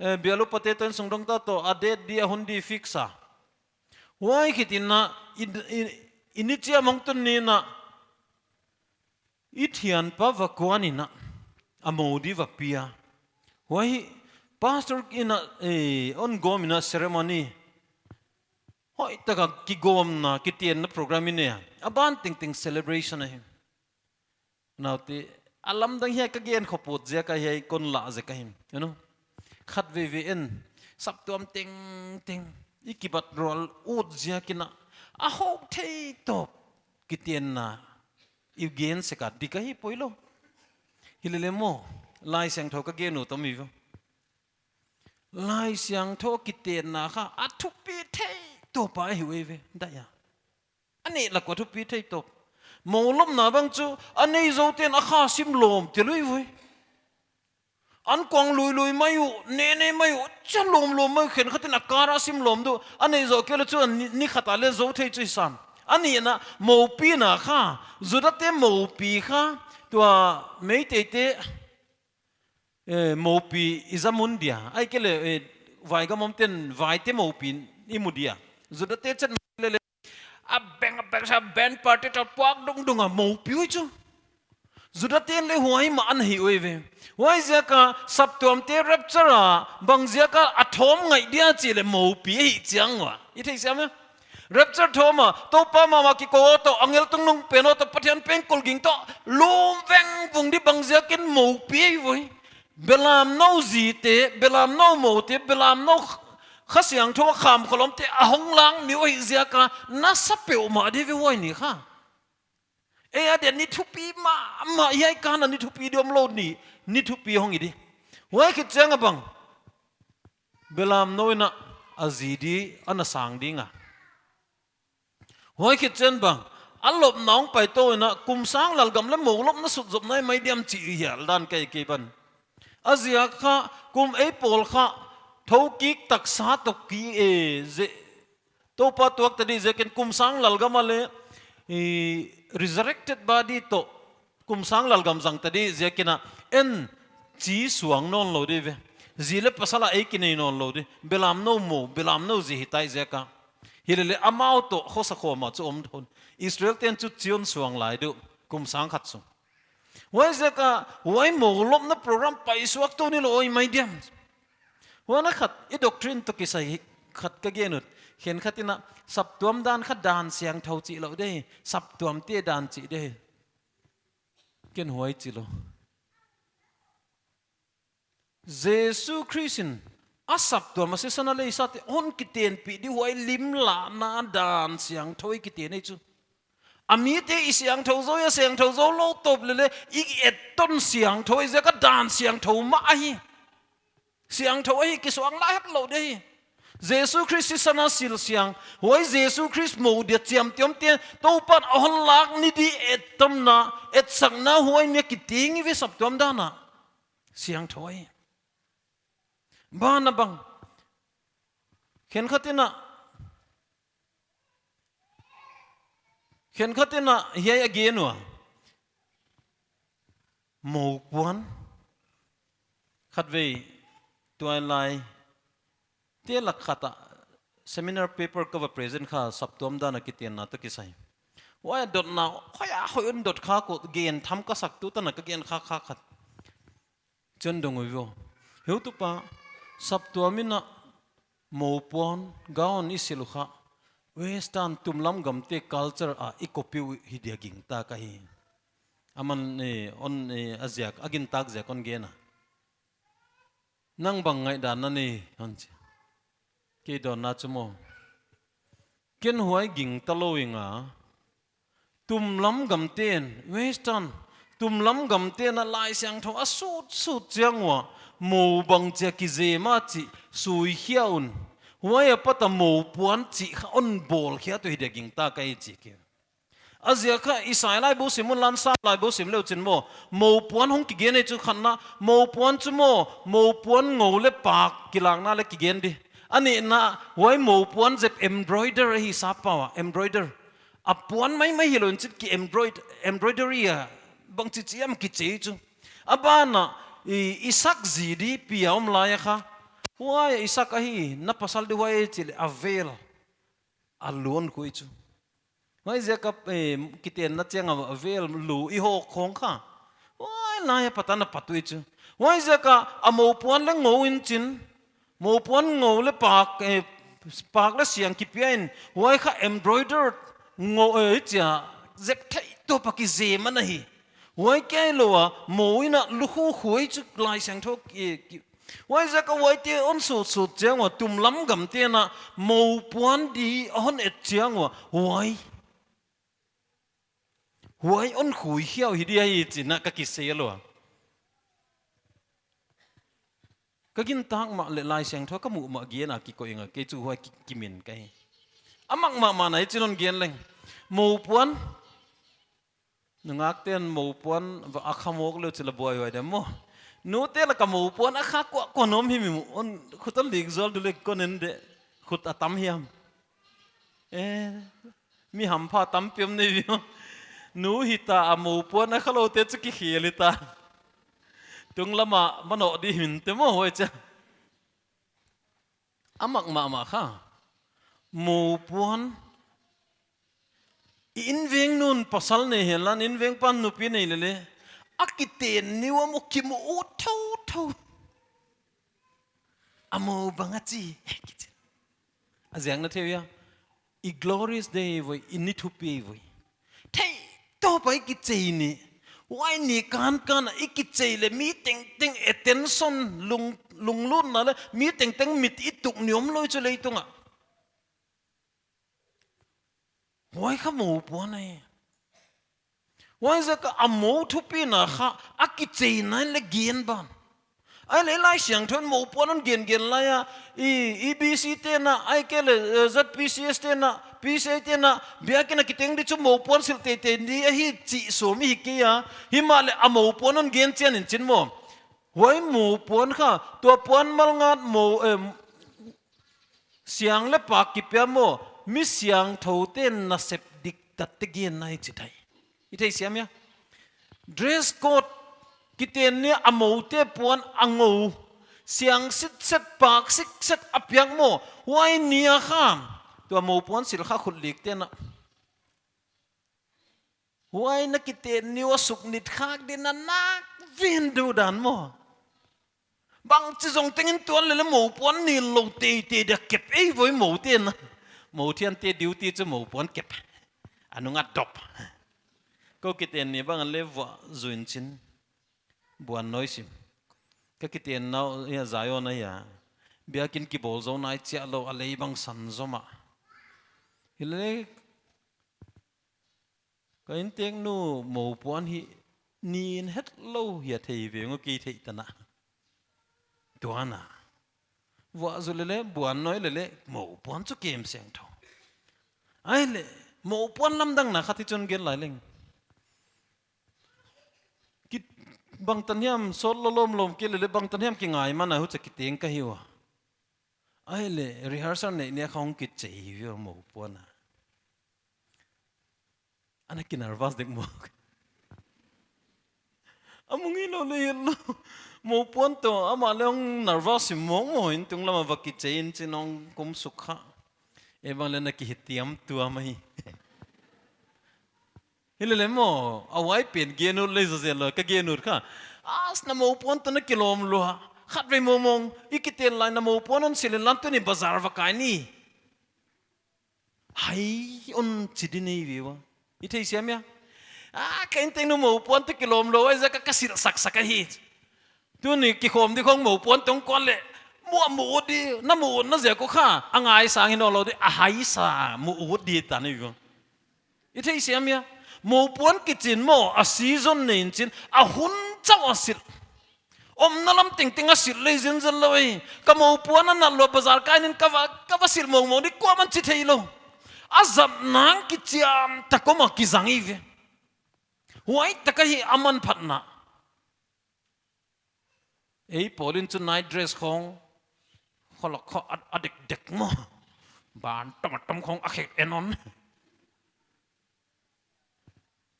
eh, bial upate toh, innsung dangta toh, a date di, a hun di fix a. Huai khit in a, i, i, i ni chiam hong tun ni in a, i thianpa va kuan in a, a mou di va pia. Huai, pastor in a, eh, hon gawm in a ceremony. Hoihtak a kigawmna, kitenna program i nei a. A ban tengteng celebration ahi. Naute, a lamdang hiai ka gen khop ut ziak a hiai kon la zek ahi. You know? Khatveivei in, saptuam tengteng, i kibat rual ut ziak in a, a hoih thei tawp kitenna i gen sek a dik ahi poi lou. Hilele maw, Laisiangthou ka gen ut om i ve. Laisiangthou kitenna kha a thupi thei tawp ahi ve, daih a. A nih lak ua thupi thei tawp. Moulopna bang chu, a nei zouten a kha sim lawm tel uh ve. An kuang luilui mai uh, nene mai uh, cha lawmlawm mai uh, khenkhat in a kar a sim lawm di uh, a nei zoh kei leh chu a ni, ni khat a leh zou thei chu i sam. A nihna, moupina kha, Judate moupi kha, tua Meiteite, eh, moupi i zam un dia. Ahihkeileh, eh, vaigam omten vaite moupi i mu dia. Judate chet lele. A beng, a beng sa band party toh puak dungdung a moupi uh chu. Judaten leh huai mah ana hi uh ve. Huaiziak a saptuamte rapture a bangziak a a thawm ngai dia chih leh moupi ahi chiang ua. I theisiam e? Rapture thawm a, Toupa mahmah kikou toh, angel tungnungpen toh, Pathian pengkul ging toh, lum vengvung di bangziak in moupi ahi ve. Belamnou zite, belamnou moute, belamnou Kha Siangthou a kham kholomte, a hong lang ni uh ahih ziak a, nasa peuhmah di ve huai ni kha. Ei a dia ni thupi mahmah, hiai kan a ni thupi di omlou ni, ni thupi hong hi di. Huai khit chiang a bang. Belamnou in a a zi di ana sang ding a. Huai khit chiang bang, a lopna hong pai tou in a, kum sang lalgam leh moulopna sutzop nai mai diam chih hial dan kei kei ban. A ziak kha, kum ei pawl kha, thou kik taksa toh ki e, ze, Toupa tuak ta di ziakin kum sang lalgam a leh, i, resurrected body toh, kum sang lalgam zang ta di ziakin a, en chi suang nawn lou di ve. Zi leh pasal a ei kinei nawn lou di. Belamnou mou, belamnou zi hi tai ziak a. Hilele amau toh khosa khawm a chu om thou. Israel ten chu Zion suang lai di uh, kum sang khat sung. Huaiziak a huai mou lopna program paisuak tou ni lou mai diam. Huan a khat i doctrine toh kisai khat ka gen ut. Khenkhat in a saptuam dan kha dan siangthou chih lou di, saptuamte dan chih di. Ken huai chi lou. Jesu Khrist in a saptuam a sisan a leisate hon kitenpih di huai lim lahna dan siangthou i kiten ei chu. A mite i siangthou zaw a, siangthou zaw lou tawp leh leh i etton siangthou ei ziak a dan siangthou mah ahi. Siangthou ahi, kisuang lai het lou di hi. Jesu Khrist sisan a sil siang, huai Jesu Khrist mou dia chiamtehte Toupan a hon lak ni di ettonna, etsakna huai ni a kiteng i ve saptuam dan a. Siangthou ahi. Banah bang. Khenkhat in a, khenkhat in a hiai a gen ua. Mou puan. Khatvei tuailai te lak khat a seminar paper ka va present kha saptuam dan a kitenna toh kisai. Huai a dotna, hoih a hoih un dot kha, kou gen tham ka sak tu tan a ka gen kha kha khat. Chon dong ui vo. Heutupa, saptuam in a mou puan, gown i sil uh kha, Western tumlam gamte culture a i copy uh hi dia gingta ka hi. Aman, eh, hon, eh, a ziak, a gintak ziak hon gen a. Nang bang ngaihdan na nei, hon chi. Kei dawnna chu maw. Ken huai gingta lou ing a. Tumlam gamten, Western, tumlam gamten a Laisiangthou a sutsut chiang ua, mou bangchia kizem a chih suikhia un. Huai apat a mou puan chih kha hon bawlkhia uh hi dia gingta ka hi chi kei. A ziak kha Isai laibu sim un, Sam laibu sim leu chin maw, mou puan hong kigen ei chu khatna, mou puan chu maw, mou puan ngou leh pak kilakna leh kigen di. A nihna, huai mou puan zep embroider ahi sappau a, embroider. A puan maimai hilou in chin ki embroid-, embroidery a, bangchi chi hiam kichi chu. A banah, i, Isak zi di pi a om lai a kha. Huai Isak ahi, na pasal di huai chih leh a vel. A luan khui chu. Huaiziak a, eh, kitenna chiang a vel lu i hawk khong kha. Huai lai apat a na pat uh chu. Huaiziak a, a mou puan leh ngou in chin. Mou puan ngou leh pak, eh, pak leh siang kipia in. Huai kha embroidered ngou, eh, chia zep thei tawp a kizem ana hi. Huai kia hilou a, mou in a lukhu khui chu Laisiangthou ki, ki, Huaiziak a huaite hon sutsut chiang ua, tumlam gamten a mou puan di a hon et chiang ua, huai. Huai hon khuikhia uh hi dia hi chih na ka kisei lou a. Ka gintak mah leh Laisiangthou ka muh mah gen a kikoih ing a, kei chu huai ki, kimin ka hi. A mak mahmah na hi chin hon gen leng. Mou puan. Nungakten mou puan va a kha mawk leu chih leh buaihuai diam maw. Nute lak a mou puan a kha kuakua na om himhim uh, hon khut a lik zual di leh kon en de, khut a tam hiam. Eh, mi hampha tampi om nei viau. Nu hita a mou puan a kha loute chu kikhel hita. Tunglam a manoh di himhim te maw huai chia. A mak mahmah kha. Mou puan. I inveng nu'n pasal nei henla, inveng pa'n nupi nei leh leh. A kiten ni uh a mu kimu ut thouthou. A mou bang a chi. A ziak na thei uh hia. I glorious day voi, i ni thupi voi. Thei tawp a i kichei ni. Huai ni kankan a i kichei leh mi tengteng attention lung, lunglutna leh mi tengteng mit i tuk ni omlou chu leitung a. Huai kha mou puan ahi. Huaiziak a mou thupina kha a kicheina leh gen ban. Ahihleh Laisiangthou in mou puan hon gengen lai a, i, EBC te'n a, ahihkeileh, eh, ZPCS te'n a, PCI te'n a, biakin a kiteng di chu mou puan sil teitei di ahi chih sawm i hi kei a, himahleh a mou puan hon gen chian in chin maw. Huai mou puan kha, tua puan malngat mou, em, siang leh pak kipia maw, mi siangthoute'n nasep diktatte genna hi chi thei. I theisiam hia? Dress code kiten ni a moute puan a ngou. Siang sitset, pak sitset a piak maw. Huai ni a kha. Tua mou puan sil kha khut lik te'n a. Huai na kiten ni uh a suknit khak ding na nak ven deuh dan maw. Bangchi zong tengin tuan lele moupuan nilh lou teitei dia kep ei voi mou te'n. Mou thiante duty chu moupuan kep. A nung a dop. Kou kiten ni bang le vuah zu in chin. Buan nawi sim. Ka kiten nau ia Zion a ia. Biakinn kibawl zou nai chiah lou a lei bang san zom a. Hilele ka innteknu moupuan hi nin het lou hi a thei veng uh kei theih tan a. Tuan a. Vuah zu lele, buan nawi lele, moupuan chu kem siangthou. Aile, moupuan lamdang na khat hi chun gen lai leng. Ki bangtan hiam sawt lou lawmlawm kei lele, bangtan hiam kingai man a huchia kiteng ka hi ua. Aile, rehearsal neih nia kha hong kichei hi ua moupuan a. Ana ki nervous dek mawk. A mu ngei lou le hilh lou. Moupuan toh, amah le hong nervous hi mawkmawk in tunglam a va kichei in chin hong kum suk kha. Ei bang le na kihihtiam tuam ahi. Hilele maw, a huai pen gen ut le zaw zel lou, ka gen ut kha. As na moupuan toh na kilawm lua. Khatvei mawngmawng, i kiten lai na moupuan hon silh in lan tuni bazar va kai ni. Hai hon chi di nei ve ua. I theisiam ia? A, ka innteknu moupuan toh kilawm lou, huaiziak a ka silh saksak ahi. Tuni kikhawm di khong moupuan toh kuan le. Mu a mu ut di, na mu ut na ziak uh kha. A ngaisang hi nawn lou di, a haisa mu ut di ta nei ve ua. I theisiam ia? Moupuan kichin maw, a season nei in chin, a hun chauh a silh. Omna lam tengteng a silh lei zenzen lou ei. Ka moupuan a nalh lua bazar kai nin ka va, ka va silh mawngmawng di kuaman chi thei lou. A zat nang kichiam tak om a kizang ei ve. Huai tak ahi a manphatna. Ei pawlin chu night dress khong. Kholak kho a, a dekdek maw. Ban tom a tom khong a khek en on.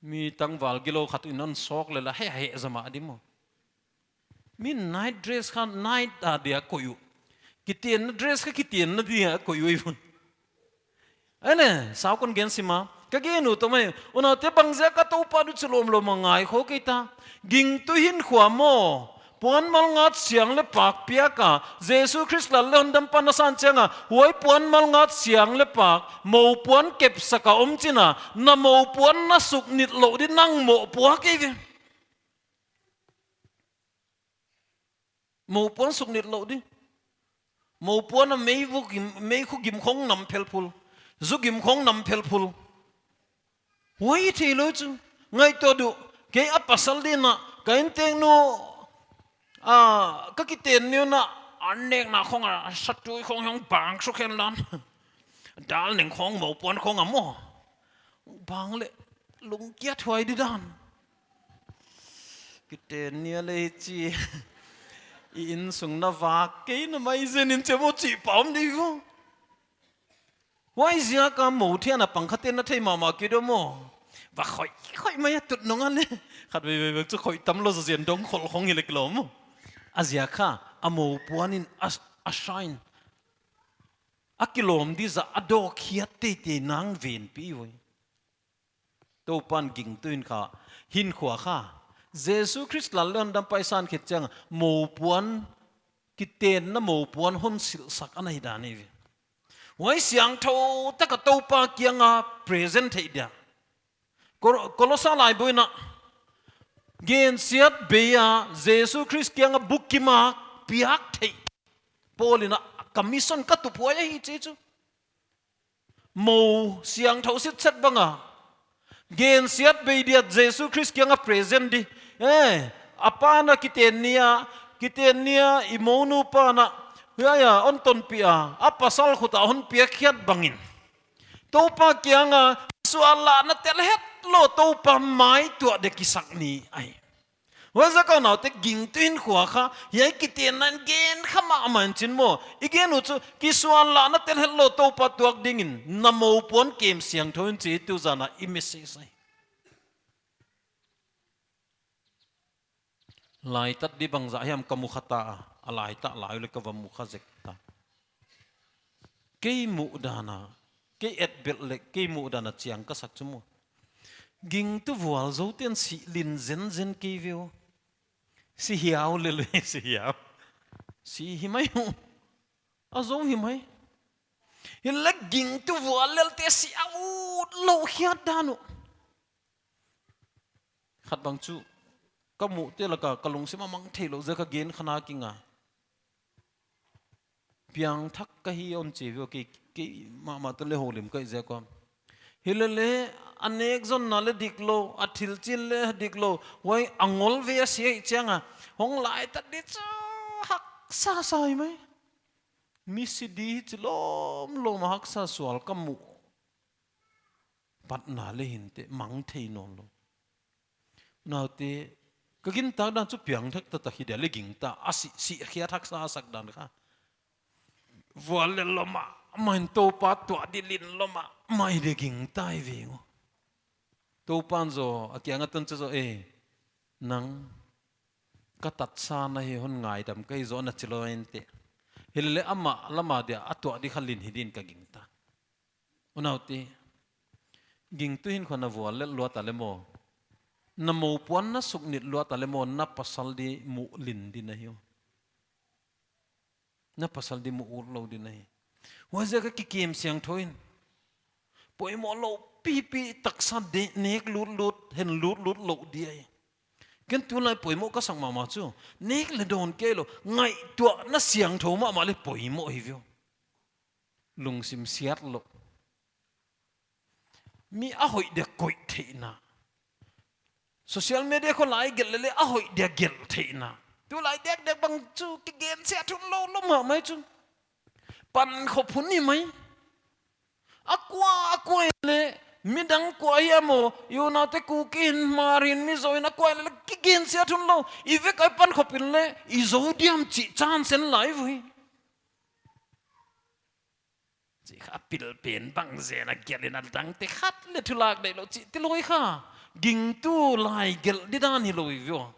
Mi tangval gilou khat in hon sawk lele heh heh zom a di maw. Mi night dress kha night a dia koih uh. Kitenna dress kha kitenna dia koih uh ei vun. Aile, sau kon gen sim a. Ka gen ut om ei. Unaute bangziak a Toupa di chu lawmlawm a ngai khawk ei ta. Gingtu hinkhua maw. Puan malngat siang le pak piak a, Jesu Khrist lal le hondampa na san chiang a, huai puan malngat siang le pak, moupuan kepsak a om chin a, na moupuan na suknit lou di nang mohpuak ei ve. Moupuan suknit lou di. Moupuan a meivuk gim, meikhu gim khong nam phelphul. Zu gim khong nam phelphul. Huai thei lou chu. Ngaihtuah duh. Kei a pasal din a. Ka innteknu. A, ka kiten ni un a. A nekna khong a. Satui khong hong bang suk hen lan. Dal neng khong moupuan khong a maw. Bang le. Lungkiat huai di dan. Kiten ni a lei chi. I innsung na vak kei na mai zen in che mo chi pam di vo. Huaiziak a mou thian a pang khaten na thei mahmah kei di maw. Va khoih, khoih mai a tut nung a le. Khatvei vei vek chu khoih tam lou zaw zen dong khol khong hi le kilawm maw. A ziak kha, a moupuan in a, a shine. A kilawm di zah a dawkkhiat teitei nang venpih voi. Toupan gingtu in kha, hinkhua kha. Jesu Khrist lal le hondampa i san khit chiang, moupuan, kitenna moupuan hon silhsak ana hi dan hi ve. Huai siangthou taka Toupa kianga present theih dia. Kor-, Kolosa laibu in a, gensiatbei a Jesu Khrist kianga bukim a piak theih. Paul in a commission ka tup huai ahi chi chu. Mou siangthou sitset bang a. Gensiatbei dia Jesu Khrist kianga present di. Eh, a pa'n a kiten ni a, kiten ni a i mounu pa'n a. Huai a, hon tonpih a, a pasal khut a hon piakkhiat bangin. Toupa kianga, sual lahna tel hetlou, Toupa maituah dek i sak ni ahi. Huaiziak a unaute gingtu hinkhua kha, hiai kitenna in gen kha mahmah in chin maw. I gen uh chu, kisual lahna tel hetlou Toupa tuak dingin, na moupuan kem siangthou in chi tu zan a i message ahi. Laitat di bangzah hiam ka mu kha ta a, a laitat lai uleh ka va mu kha zek ta. Kei muhdan a, kei et belh leh, kei muhdan a chiang ka sak chu maw. Gingtu vualzou ten si lin zenzen kei ve uh. Si hiau lel ve, si hiau. Si hi mai uh. A zou hi mai. Hileh gingtu vual lelte si a utlou hiat dan uh. Khat bang chu, ka muhte laka ka lungsim a mang theilou ziak a gen kha na kinga. Piangthak ka hi hon chi ve uh, kei, kei mahmah te leh houlim ka hih ziak uh. Hilele, a nek zonna leh diklou, a thil chin leh diklou, huai a ngol ve a si ahih chiang a, hong lai ta di chu haksa sa hi mai. Mi si di hi chi lawmlawm a haksa sual ka muh. Patna leh hinte mang thei nawnlou. Unaute, ka gintak dan chu piangthak taktak hi dia leh gingta, a si, si a khiat haksa a sak dan kha. Vual lel lua mahmah in Toupa tuah di lin lua mahmah hi dia gingta hi ve uh. Toupan zaw, a kiang a tun chu zaw, eh, nang ka tatsa na hi hon ngaidam ka hi zaw na chi lou inteh. Hilele amah lama dia a tuah di kha lin hi din ka gingta. Unaute, gingtu hinkhua na vual lel lua ta leh maw, na mou puan na suknit lua ta leh maw, na pasal di muh lin di na hi uh. Na pasal di muh utlou di na hi. Huaiziak a kikem siangthou in. Poimoh lou pipi taksa de nek lutlut, hen lutlut lou di ahi. Ken tulai poimoh ka sak mahmah chu. Nek leh dawn kei lou, ngaihtuahna siangthou mahmah leh poimoh hi ve uh. Lungsim siat lou. Mi a hoih dia koih theihna. Social media khong lai gelh lele a hoih dia gelh theihna. Tulai dekdek bang chu kigen siat hun lou lou mahmah chu. Pankhop hun hi mai. A kua, a kua leh, midang kua hi a maw, i unaute Kuki in, Hmar in, Mizo in a kua leh kigen siat hun lou. I vek a i pankhop in leh, i zou diam chih chance en lai uh hi. Chih kha pil pen bang zen a gelh in a dangte khat leh thulak deih lou chih ti lou hi kha. Gingtu lai gelh di dan hi lou hi ve uh.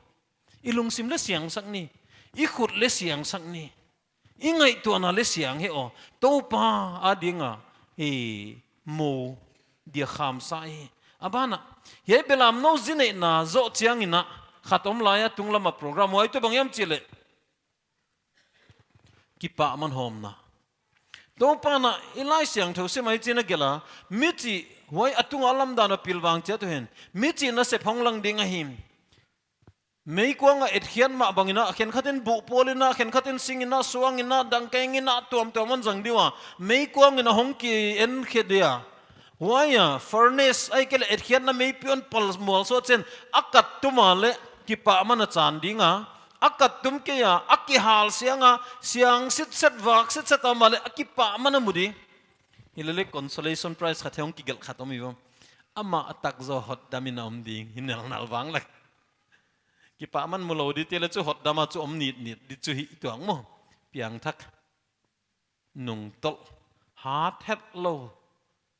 I lungsim leh siangsak ni. I khut leh siangsak ni. I ngaihtuahna leh siang hen aw. Toupa a dinga, eh, mou dia khamsa hi. A ban ah, hiai belamnou zi neihna zoh chiang in a, khat om lai a tunglam a program huai tuh bang hiam chih leh kipahman hawmna. Toupan a i Laisiangthou sim a hichi'n a gelh a, michih huai a tunga lamdang a pilvang chiat uhen. Michih nasep hong lang ding ahi. Meikuang a etkhiat mah bang in a, khenkhat in buh pawl in a, khenkhat in sing in a, suang in a, dangkeng in a, tuamtuam hon zang di ua. Meikuang in a hong ki-enkhe dia. Huai a, furnace, ahihkeileh etkhiatna meipi hon pal mual sawt chiang in, a kat tum a leh kipahman a chan ding a, a kat tum kei a, a kihal siang a, siang sitset vak sitset a om a leh, a kipahman a mu di. Hilele consolation prize khat hong kigelh khat om hi ve uh. Amah a tak zaw hotdam in a om ding, hi nelnal vang lak. Kipahman mu lou dite leh chu hotdam a chu om nitnit di chu hi tuang maw. Piangthak. Nungtolh, hat het lou,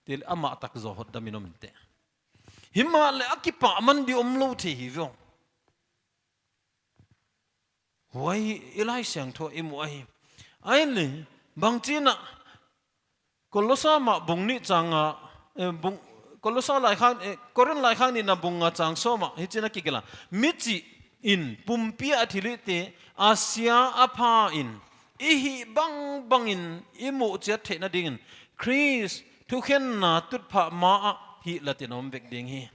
te leh amah tak zaw hotdam in om inteh. Himahleh a kipahman di omlou thei hi ve uh. Huai i Laisiangthou i muh ahi. Ahihleh, bangchi'n a, Kolosa mah bung nih chang nga, eh, bung, Kolosa laikhak, eh, Korin laikhak nihna bung nga chang sawm ah, hichi'n a kigelh a. Michih in pumpi a thilhih te, a sia a pha in, i hih bangbang in i muh chiat theihna ding in, Khrist thukhenna tutphah ma ah hihlat in om vek ding hi.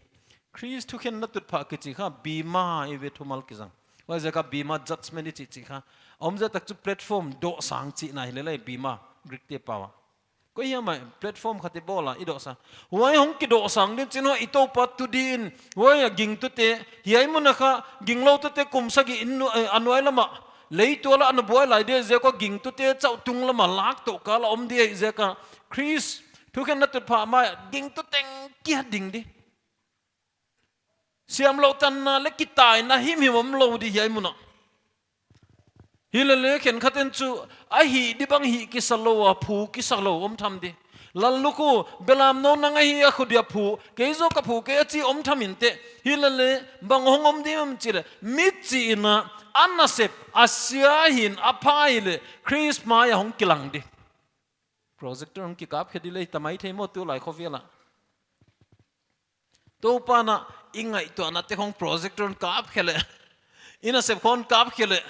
Khrist thukhenna tutphah kichi kha, bema i ve thumal kizang. Huaiziak a bema judgment i chih chih kha. Omzia tak chu platform dohsang chihna hi lele bema, Greek te pau a. Koi hiam a platform khat i bawl a, i dohsang. Huai hong kidohsang ding chi'n huai i Toupa tu di in, huai a gingtute, hiai mun a kha, gingloutute kum sagih in nu-, eh, a nuai lam a, leitual a ana buai lai di ziak a gingtute chauh tunglam a lak toh kal a om di ziak a, Khrist thukhenna tutphah ma ah gingtu teng kia ding di. Siamlouh tanna leh kitaina himhim omlou di hiai mun ah. Hilele khenkhat in chu a hih di bang hih kisa lou a, phu kisa lou om tham di. Lallukhu, belamnou nang ahi a, khu dia phu, kei zaw ka phu kei a chi om tham inteh. Hilele bang hong om di om chih leh, michih in a, a nasep, a sia hi in a pha hileh, Khrist mai ah hong kilang di. Projector hong kikap khe di leh, ta maithei maw tulai khovel ah. Toupa'n a i ngaihtuahnate khong projector in kap khe leh, i nasep khong kap khe leh,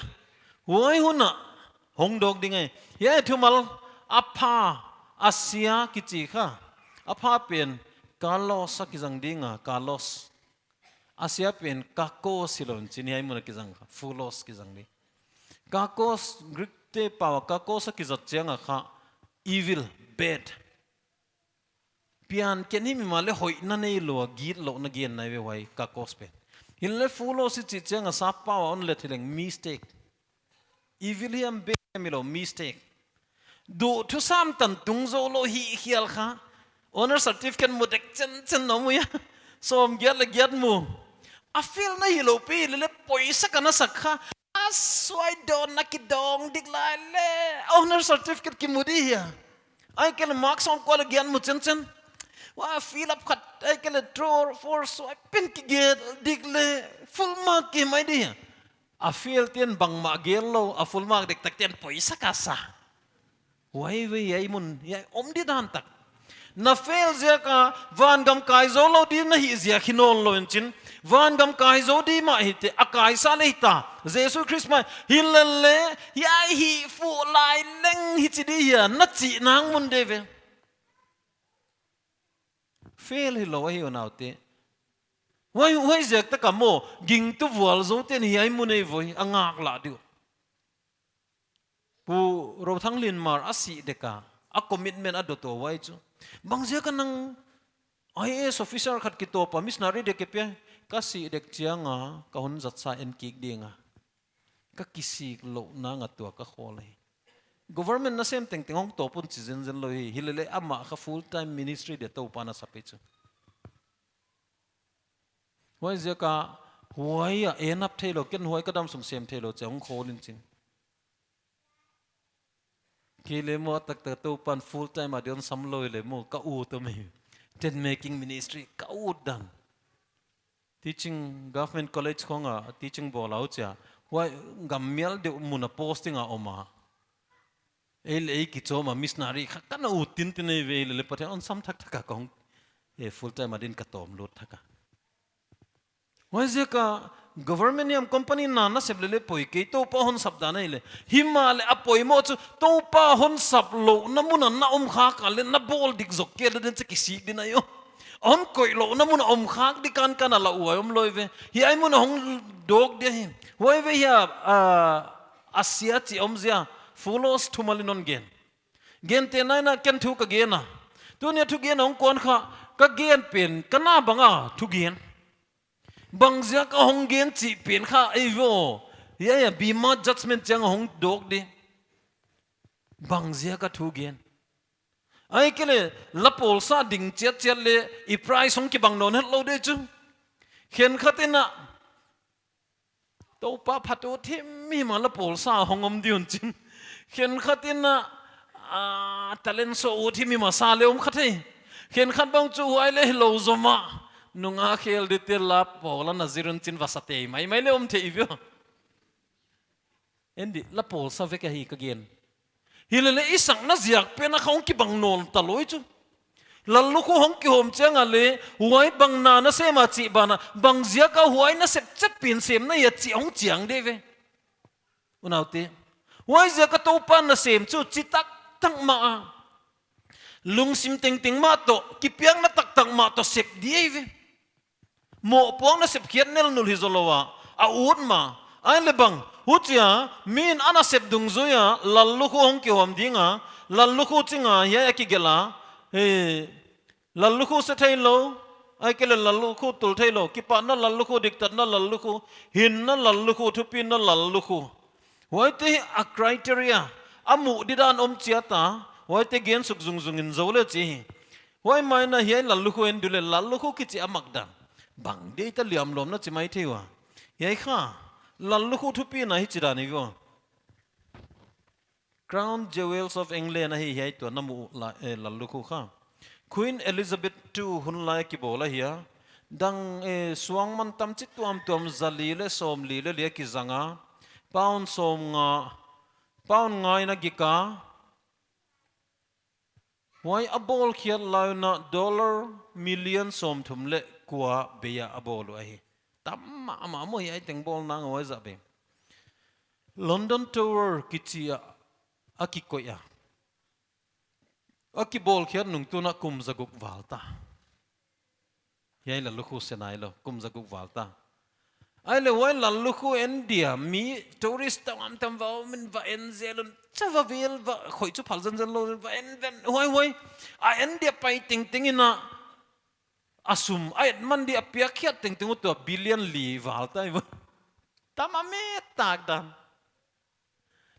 huai hun a hong dawk ding ahi. Hiai thumal a pha, a sia kichi kha. A pha pen kalos a kizang ding a, kalos. A sia pen kakos hilou in chin, hiai mun a kizang kha, phulos kizang ding. Kakos, Greek te pau a kakos a kizat chiang a kha evil, bad. Piankhen himhim a leh hoihna neilou a, gitlouhna genna ahi ve huai kakos pen. Hileleh phulos i chih chiang a sap pau a hon let hileng mistake. Evil hiam, bad hiam hilou, mistake. Duhthusam tan tung zoulou hih khial kha. Honor certificate mu dek chenchen na mu hia. Sawmgiat leh giat mu. A fail na hilou pi leleh poisa ka na sak kha. A suai dawn na kidawng dik lai leh honor certificate kimu di hia. Ahihkeileh mark sawmkua leh giat mu chenchen. Huai fill up khat, ahihkeileh three or four suai pen kigelh dik leh full mark ki mai di hia. A fail te'n bangmah gel lou, a full mark dektak te'n poisa ka sa. Huai ve hiai mun, hiai om di dan tak. Na fail ziak a vangam kai zoulou di na hih ziak hi nawnlou in chin. Vangam kai zou di mah hite, a kaisa leh hita. Jesu Khrist mah hileleh, hiai hih fuh lai leng hichi di hia, na chih nang mun de ve. Fail hilou ahi unaute. Huai, huaiziak tak a maw, gingtu vualzou te'n hiai mun ei voi, a ngaklah di uh. Pu Rothang Linmar a sih dek a, a commitment a dot uh huai chu. Bangziak a nang I A S officer khat kitawp a missionary dek kipia, ka sih dek chiang a, ka hun zat sa en kik ding a. Ka kisik louh nang a tua ka khawl hi. Government nasem tengteng hong tawp un chi zenzen lou hi, hileleh amah kha full time ministry dia Toupa'n a sap hi chu. Huaiziak a huai a en ap theilou, ken huai ka damsung sem theilou chia hong khawl in chin. Kei leh maw a taktak Toupa'n full time a di hon sam lou leh maw ka ut om hi. Tent making ministry ka ut dan. Teaching, government college khong a teaching bawl a uh chia. Huai gam mial deuh mun a posting a om a. Ei leh ei kichom a missionary kha ka na ut tintin ei ve leleh Pathian hon sam thakthak a kong. E full time a din ka tawm lut thak a. Huaiziak a government hiam company na nasep leleh poi kei Toupa hon sap dan ahi leh. Himahleh a poimoh chu Toupa hon sap louhna mun a na om khak a leh na bawl dik zok kei leh den che kisik din ahi uh. Hon koih louhna mun a om khak di kankan a la uai om lou ve. Hiai mun a hong dawk dia hi. Huai ve hia, a, a sia chi om zia. Phulos thumal in hon gen. Gente naina ken thu ka gen a. Tuni a thugen a hong kuan kha ka gen pen ka na bang a thugen. Bangziak a hong gen chih pen kha ei vo. Hiai a bema judgment chiang a hong dawk di. Bangziak a thugen. Ahihkeileh la pawlsa ding chiatchiat leh i prize hong kibang nawn hetlou di chu. Khenkhat in a Toupa phat ut himhim a la pawlsa hong om di un chin. Khenkhat in a, a, talent show ut himhim a sa leh om kha thei. Khenkhat bang chu huai leh hilou zomah. Nunga khel dite la pawl a na zir un chin va sa tei maimai leh om thei ve. En di la pawlsa vek ahi ka gen. Hileleh i sakna ziak pen a kha hong kibang nawn ta lou hi chu. Lallukhu hong kihawm chiang a leh, huai bang na na sem a chih ban a, bangziak a huai na sep chet pen sem na hia chih hong chiang di ve. Unaute. Huaiziak a Toupa'n na sem chu chi taktak mah a. Lungsim tengteng mah toh, kipiakna taktak mah toh sep di ahi ve. Mohpuakna sepkhiat nelnul hi zolou a, a ut mah. Ahihleh bang, huchia, mi'n a na sep dungzui a, lallukhu hong kihawm ding a, lallukhu ching a, hiai a kigelh a, he, lallukhu se theilou, ahihkeileh lallukhu tul theilou, kipahna lallukhu, diktatna lallukhu, hinna lallukhu, thupina lallukhu. Huaite hi a criteria, a muh didan om chiat a, huaite gen suk zungzung in zou leh chi hi. Huai mai in a hiai lallukhu en di leh lallukhu kichi a mak dan. Bang di ta liamlawm na chi maithei ua. Hiai kha, lallukhu thupina hichi dan hi vo. Crown Jewels of England ahi hiai tua na muh la, eh, lallukhu kha. Queen Elizabeth two hun lai kibawl ahi a. Dang, eh, suangman tamchituamtuam zali leh sawmli leh li a kizang a. Pound sawmnga, pound nga in a gik a. Huai a bawlkhiat lai un a dollar million sawmthum leh kua bei a a bawl uh ahi. Tam mahmah maw, hiai teng bawlna ngawizah be. London Tower kichi a, a kikoih a. A kibawlkhiat nung tuin kum zaguk val ta. Hiai lallukhu se nailou, kum zaguk val ta. Ahihleh huai lallukhu en dia, mi tourist tamtam va om in va en zel un, cha va vel va, khoih chu phal zenzen lou va en ven, huai huai. A en dia pai tengteng in a, a sum a et man dia a piak khiat tengteng uh tuh billion li val ta hi va. Tam a met tak dan.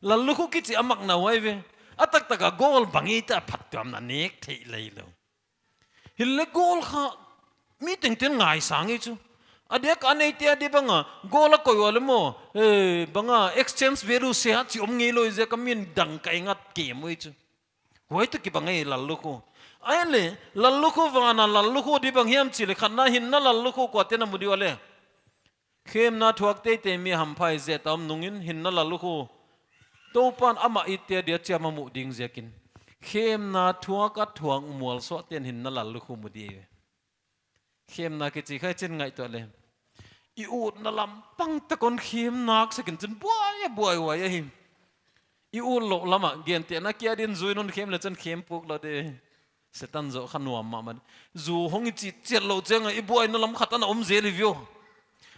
Lallukhu kichi a makna huai ve. A taktak a goal bang i ta phattuamna nek theih lei lou. Hileleh goal kha mi tengteng ngaisang hi chu. A diak a neite a di bang a goal a koih ua leh maw, eh, bang a exchange value se a chi om ngei lou ziak a min dangka ngat kem uh hi chu. Huai toh kibang ei lallukhu. Ahihleh lallukhu van a lallukhu di bang hiam chih leh khatna hinna lallukhu kuate'n a mu di ua leh. Khemna thuak teitei mi hampha i zet a om nungin hinna lallukhu. Toupan amah i te dia chiam a muh ding ziakin. Khemna thuak a thuak mualsuahte'n hinna lallukhu mu di. Khemna kichi kha i chin ngaihtuah leh. I utna lam pang tak un khem nak sekin chin buai a buai huai ahi. I ut louh lam a, gentehna kia din zu in hon khem leh chin khem puk lou di. Setan zoh kha nuam mahmah. Zu hong i chih chiat louh chiang a, i buaina lam khat ana om zel hi viau.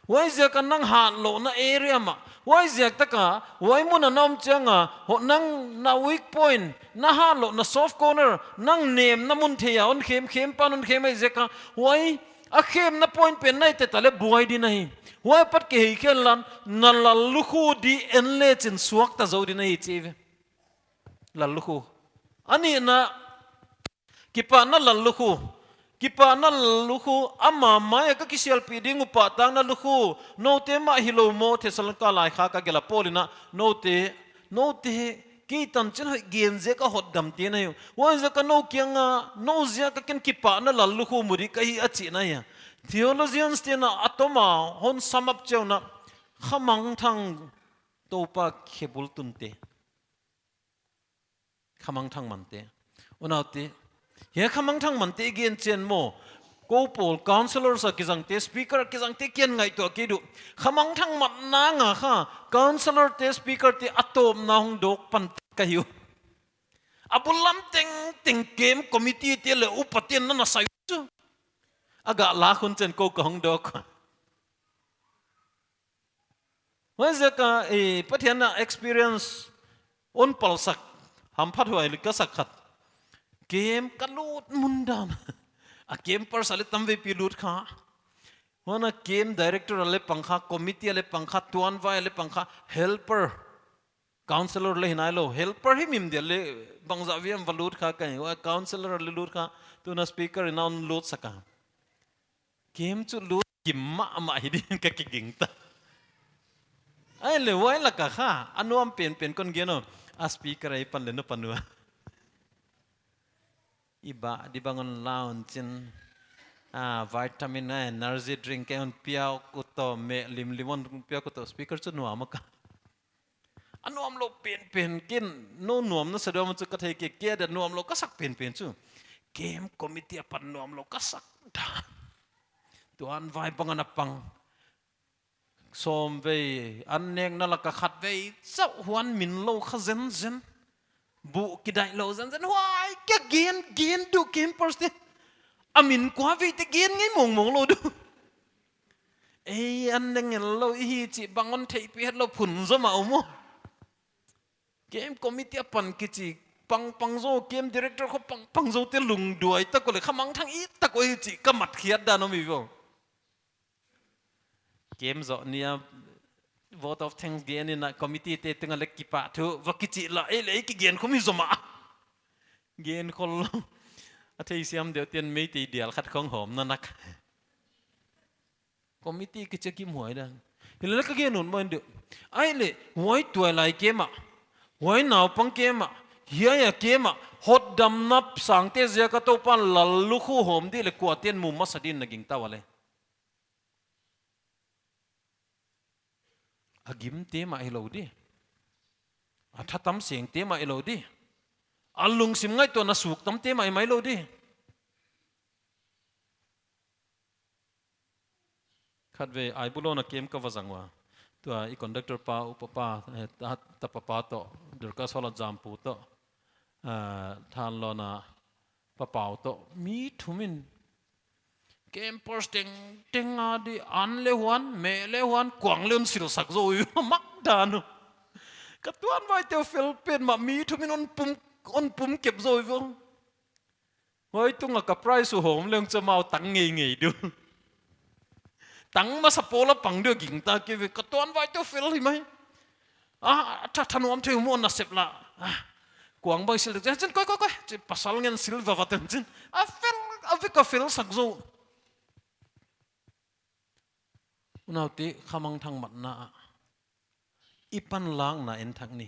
Huaiziak a nang hatlouhna area mah. Huaiziak tak a, huai mun a na om chiang a, hoh nang na weak point, na hatlouhna soft corner, nang nemna mun thei a hon khem, khem pan hon khem ahih ziak a, huai a khemna point pen na i te ta leh buai di na hi. Huai apat kihei khen lan, na lallukhu di en leh chin suakta zou di na hi chi ve. Lallukhu. A nihna, kipahna lallukhu. Kipahna lallukhu, ama mai a ka kisialpih ding uh pahtakna lukhu. Noute mah hilou maw, Thessalonika laikhak a gelh a Paul in a, noute, noute, kei tanchin hoih gen ziak a hotdam te na hi uh. Huaiziak a nou kiang a, nou ziak a ken kipahna lallukhu mu di ka hi a chihna hi a. Theologians te'n a, a tom a, hon sum up chiang un a, khamangthang Toupa khebul tunte. Khamangthang mante. Unaute. Hiai khamangthang mante i gen chiang maw. Kou pawl councillor a kizangte, speaker a kizangte kiang ngaihtuah kei di uh. Khamangthang man nang a kha, councillor te, speaker te a tawpna hong dawk pan ka hi uh. A bul lam tengteng camp committee te leh upate'n na na sai uh chu. A gah lak hun chiang kou ka hong dawk. Huaiziak a, eh, Pathian a experience hon palsak, hamphathuai leh ka sak khat. Camp ka lut mun dan. A campers a leh tamveipi lut kha. Huan a camp director a leh pang kha, committee a leh pang kha, tuanvai a leh pang kha, helper. Councillor leh hi nailou, helper himhim dia leh bangzah viam va lut kha ka hi, huai councillor leh lut kha, tuin a speaker in a hon lut sak a. Camp chu lut kim mahmah hi din ka kigingta. Ahihleh huai lak a kha, a nuam penpen kon gen uh, a speaker a i pan leh na pan ua. I bah di bang hon la un chin, a, vitamin a energy drink a hon piak uh toh, meh limlim hon piak uh toh, speaker chu nuam a ka. A nuamlou penpen ken, nou nuam na sa diam chu ka thei kei, kei dia nuamlou ka sak penpen chu. Camp committee apan nuamlou ka sak dan. Tuanvai bang ana pang. Sawmvei, an nekna lak a khatvei, chauh huan min lou kha zenzen. Buh kidaih lou zenzen, huai kia gen, gen di uh campers te. A min kuavei te gen ngei mongmong lou di uh. Ei, an ne ngel lou i hi chih bang hon theihpih het lou phun zaw mah uh maw. Camp committee apan kichi pangpang zaw, camp director khong pangpang zaw te lungduai tak uh leh khamangthang i tak uh hi chih ka mat khiat dan om hi vaw. Camp zoh ni a vote of thanks gen in a committee te teng a leh kipahthu va kichi leh ei leh ei kigen khum hi zaw mah. Gen khol lou. A theisiam deuhte'n Meitei dial khat khong hawm na nak. Committee kichi a kimhuai dan. Hileleh ka gen ut maw in di uh. Ahihleh, huai tuailai camp ah. Huai naupang camp ah. Hiai a camp ah. Hotdamna sangte ziak a Toupa'n lallukhu hawm di leh kuate'n mu masa din na gingta ua leh. A gimte mah hilou di. A thatam sengte mah hilou di. A lungsim ngaihtuahna suktamte mah hi mai lou di. Khatvei Aibulon a camp ka va zang ua. Tua i conductor pa, upa pa, eh, ta, tapa pa toh, Dorcas Hall a zam pu toh, ah, Thanlon a pa Pau toh, mi thum in campers tengteng a di an le huan, meh le huan, kuang le hon silsak zou ua mak dan uh. Ka tuanvaite uh fel petmah, mi thum in hon pum, hon pum kep zou ua. Huai tung a ka prize uh hawm leng chu amau tang ngeingei di uh. Tang masa pawl a pang di uh gingta kei ve, ka tuanvaite uh fel hi mai. Ah, tha, thanuam thei uh maw nasep la. Ah, kuang bang sil dek, chin, koi, koi, koi, chi pasal ngen sil vavat in chin. A fel, a vek a felsak zou. Unaute, khamangthang matna ah, i panlakna en thak ni.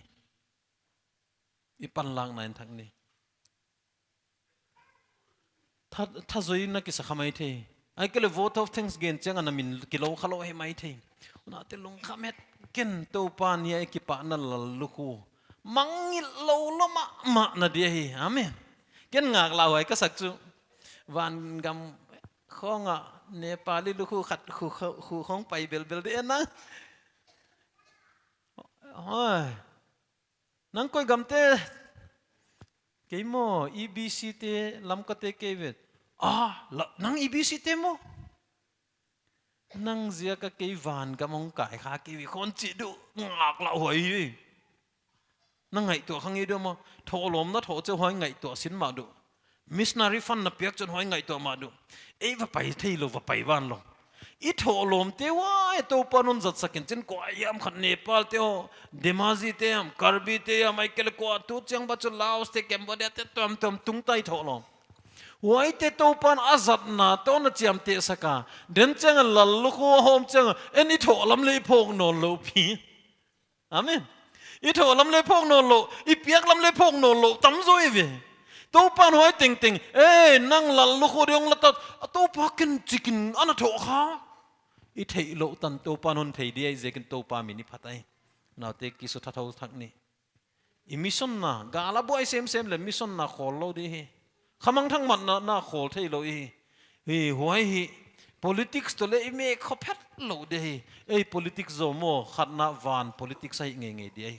I panlakna en thak ni. Tha, thazoina kisa kha maithei. Ahihkeileh vote of thanks gen chiang a na min kilou khalou hi maithei. Unaute, lungkham het ken, Toupa ni a i kipahna lallukhu mangngilh lou lou mahmah na di ahi. Amen. Ken ngak lah huai ka sak chu. Vangam khong a Nepali lukhu khat khu, khu, khu khong pai belbel di na. Hoi. Nang koi gam te? Kei maw, E B C te, Lamka te kei vet. Ah, la, nang E B C te maw? Nang ziak a kei vangam hong kai kha kei ve khong chi di uh, ngak lah huai hi. Na ngaihtuah kha ngei di uh maw, thohlawm na thoh chiang huai ngaihtuah sin mah di uh. Missionary fund na piak chiang huai ngaihtuah mah di uh. Ei va pai theilou, va pai vanlou. I thohlawmte huai Toupa'n hon zatsak in chin, kua hiam khat Nepal te aw, Dhemaji te hiam, Karbi te hiam, ahihkeileh kua tu chiang bang chu Laos te, Cambodia te tuamtuam tung ta i thohlawm. Huaite Toupa'n a zatna toh na chiamtehsak a. Den chiang a lallukhu a hawm chiang a, en i thoh lam le i phawk nawnlou pi. Amen. I thoh lam le phawk nawnlou, i piak lam le phawk nawnlou, tam zaw i ve. Toupa'n huai tengteng, eh, nang lallukhu di hong la ta, a Toupa ken chi kin ana thoh kha. I theihlouh tan Toupa'n hon thei di ahihziakin Toupa min i phat ahi. Unaute, kisutha thou thak ni. I mission na, gal a buai semsem le mission na khawl lou di hi. Khamangthang matna na khawl theilou hi. Hi, huai hi. Politics toh le i meh khop het lou di hi. Ei politics zaw maw, khatna van politics a hih ngeingei di hi.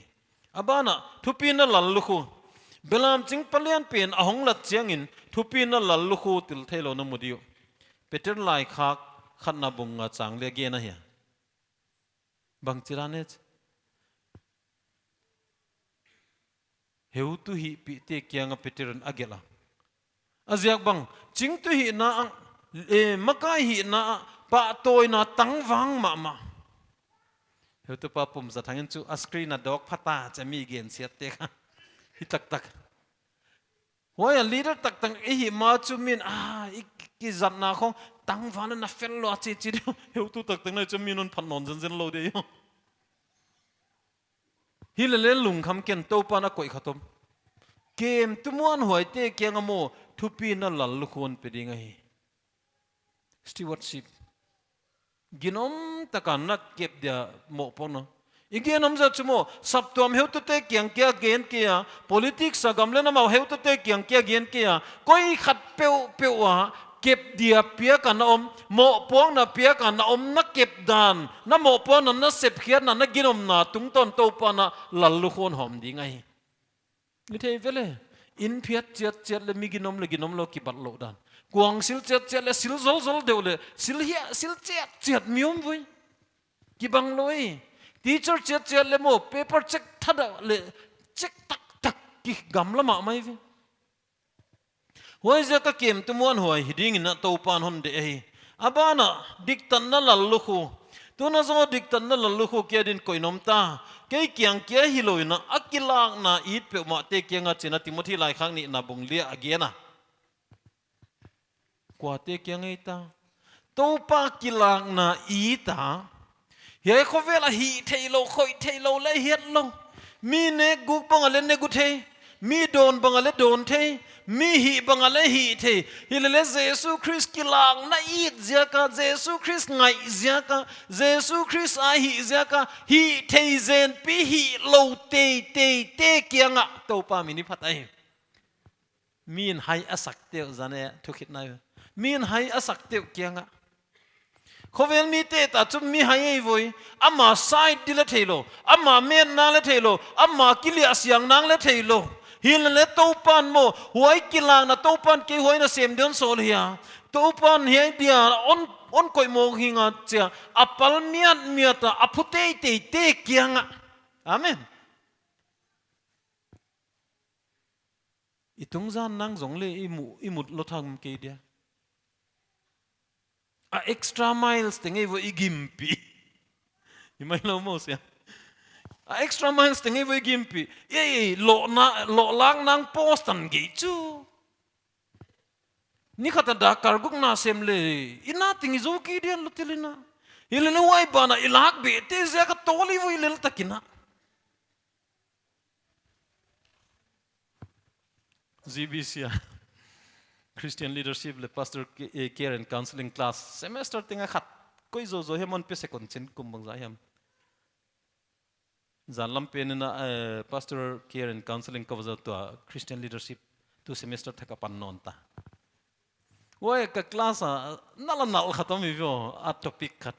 A ban ah, thupina lallukhu. Belamching palian pen a hong lat chiangin, thupina lallukhu til theilou na mu di uh. Peter laikhak khatna bung nga chang li a gen ahi a. Bangchi dan e. Heutu hihpihte kiang a Peter in a gelh a. A ziak bang, chingtu hihna ah, eh, makai hihna ah, pahtawina tangval mahmah. Heutupa Pumzathang in chu a screen a dawk phata, chi a mi gensiatte kha. Hi taktak. Huai a leader taktak i hih ma chu min, ah, i kizatna khong tangval na fel lou a chi chi di uh. Heutu taktak na chu min hon phat nawn zenzen lou di uh. Hi lele lungkham ken, Toupa'n a koih kha tom. Kemtu muanhuaite kiang a maw, thupina lallukhu hon pe ding ahi. Stewardship. Ginom taka na kep dia mohpuakna. I ginom zaw chu maw, saptuam heutute kiang kia gen kei a, politics a gam le nam a heutute kiang kia gen kei a, koi khat peuhpeuh a kep dia piak a na om, mohpuakna piak a na om, na kep dan, na mohpuakna, na sepkhiatna, na ginomna tungtawn Toupa'n a lallukhu hon hawm ding ahi. I thei ve le, inn phiat chiatchiat le mi ginom le ginomlou kibat lou dan. Kuang sil chiatchiat le sil zolzol deuh le, sil hia, sil chiatchiat mi om voi. Kibang lou e. Teacher chiatchiat le maw, paper check thada le, check taktak kigamla mahmah ve. Huaiziak a kemtu muanhuai hi dingin a Toupa'n hon deih ahi. A ban ah, diktatna lallukhu. Tuna zaw diktatna lallukhu kia din koih nom ta. Kei kiang kia hilou in a, a kilakna it peuhmahte kiang a chi in a Timothy laikhak nihna bung li ah a gen a. Kuate kiang ei ta. Toupa kilakna it a. Hiai khovel a hih theilou, khoih theilou le hiat lou. Mi nek guk bang a le nek thei. Mi dawn bang a le dawn thei. Mi hih bang a le hih thei. Hi lele Jesu Khrist kilakna it ziak a, Jesu Khrist ngaih ziak a, Jesu Khrist a hih ziak a, hih thei zenpi hihlou teiteite kiang a Toupa min i phat ahi. Min hai a sakte uh zan e, thukhitna e. Min hai a sakte uh kiang a. Khovel mite ta chu mi hai ei voi. Ama side di le theilou. Ama metna le theilou. Ama kiliahsiang nang le theilou. Hilele Toupan maw, huai kilakna Toupan kei huai na sem di'n sawl hia. Toupan hiai dia hon, hon koih mawk hi ngal chia. A pal miatmiat a, a phu teitei te kiangah. Amen. I tungzang nang zong le i mu, i mut lou tham kei dia. A extra miles teng ei voi i gimpih. I mai lou maw sia. A extra miles teng ei voi i gimpih. Ei, ei, lohna, lohlak nang post tan gei chu. Ni khat a dak kal guk na sem le. I na teng i zou kei dia lou thil i na. Hilele huai ban a i lak beh te ziak a tawl i voi lel tak i na. G B C a Christian Leadership le Pastor K-, eh, Care and Counseling class semester teng a khat. Koi zozo hiam hon pe sek un chin kum bangzah hiam. Zan lam pen in a, eh, Pastor Care and Counseling ka va zou tua Christian Leadership tu semester thak a pan nawn ta. Huai ka class a, nal a nal khat om hi vio, a topic khat.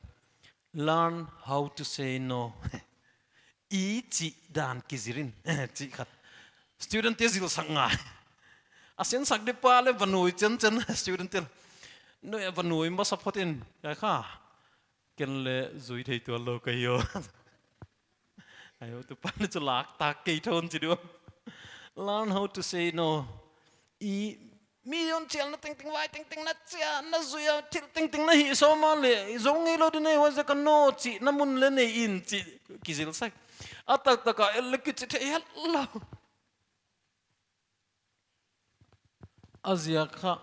Learn how to say no. I chih dan kizil in, chih khat. Student te zil sak ngai. A sin sak di pa le va nui chen chen student te. Nui a va nui masa phot in, ya kha. Ken le zui thei tuan lou ka hi o. Ai o, tu pan chu lak tak kei thon chi dua. Learn how to say no. I mi hon chialna tengteng, vai tengteng na chia, na zui a, thil tengteng na hih sawm a le, i zou ngei lou di nei huai ziak a no chih, na mun le nei in chih, kizil sak. A taktak a el le kichi thei het lou. A ziak kha,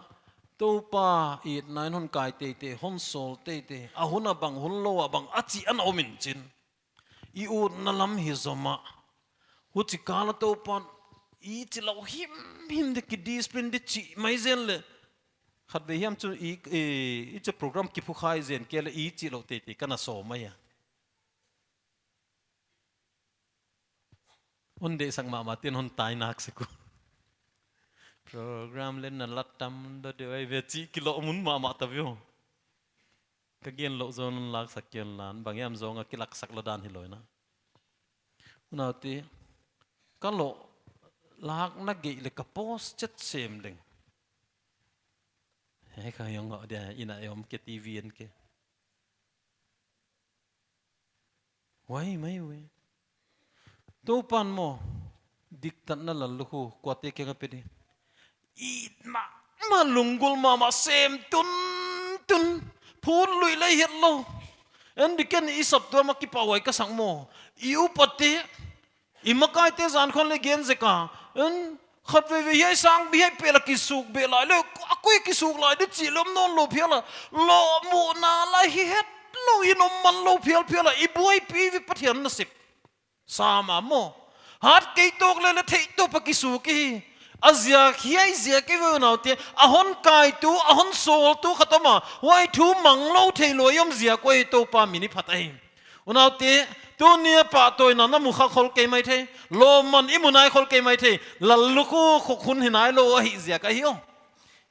Toupa itna in hon kai teitei, hon sawl teitei, a hun a bang, hun lou a bang, a chih ana om in chin. I utna lam hi zomah. Huchi kal a Toupan, i chih lou himhim di ki discipline di chih mai zen le. Khatvei hiam chu i, i, i chih program kiphukhai zen kei le i chih lou teitei ka na sawm mai a. Hon deihsak mahmah te'n hon tai nak sek uh. Program le na lat tam deuh deuh ahi ve chih kilawm hun mahmah ta vio. Ka gen lou zong hon laksak kei un lan, bang hiam zong a kilaksak lou dan hilou in a. Unaute, ka loh lakna gei le ka post chet sem leng. Hei ka hiong ngah dia, inn a i om kei, T V en kei. Huai mai uh e. Toupan maw, diktatna lallukhu, kuate kiang a pe di. I mahmah, lunggulh mahmah, sem tuntun, phut lui lei het lou. En di ken i saptuam a kipahhuai ka sak maw. I upate, i makaite zan khong le gen zek a. En, khatveivei hiai sang bihai pel a kisuk beh lai le, a koi kisuk lai di chih lou om nawn lou phial a. Lou muhna lai hi het lou, i nom man lou phialphial a, i buaipi ve Pathian nasep. Sam a maw. Hat kei tawk le le theih tawp a kisuk i hi. A ziak hiai ziak i ve unaute, a hon kaitu, a hon sawltu khat om a. Huai thu mang lou theilou i om ziak huai Toupa min i phat ahi. Unaute, tuni a pahtawina na mu kha khol kei maithei. Lawmman i mu nai khol kei maithei. Lallukhu khukhun hi nailou ahih ziak ahi o.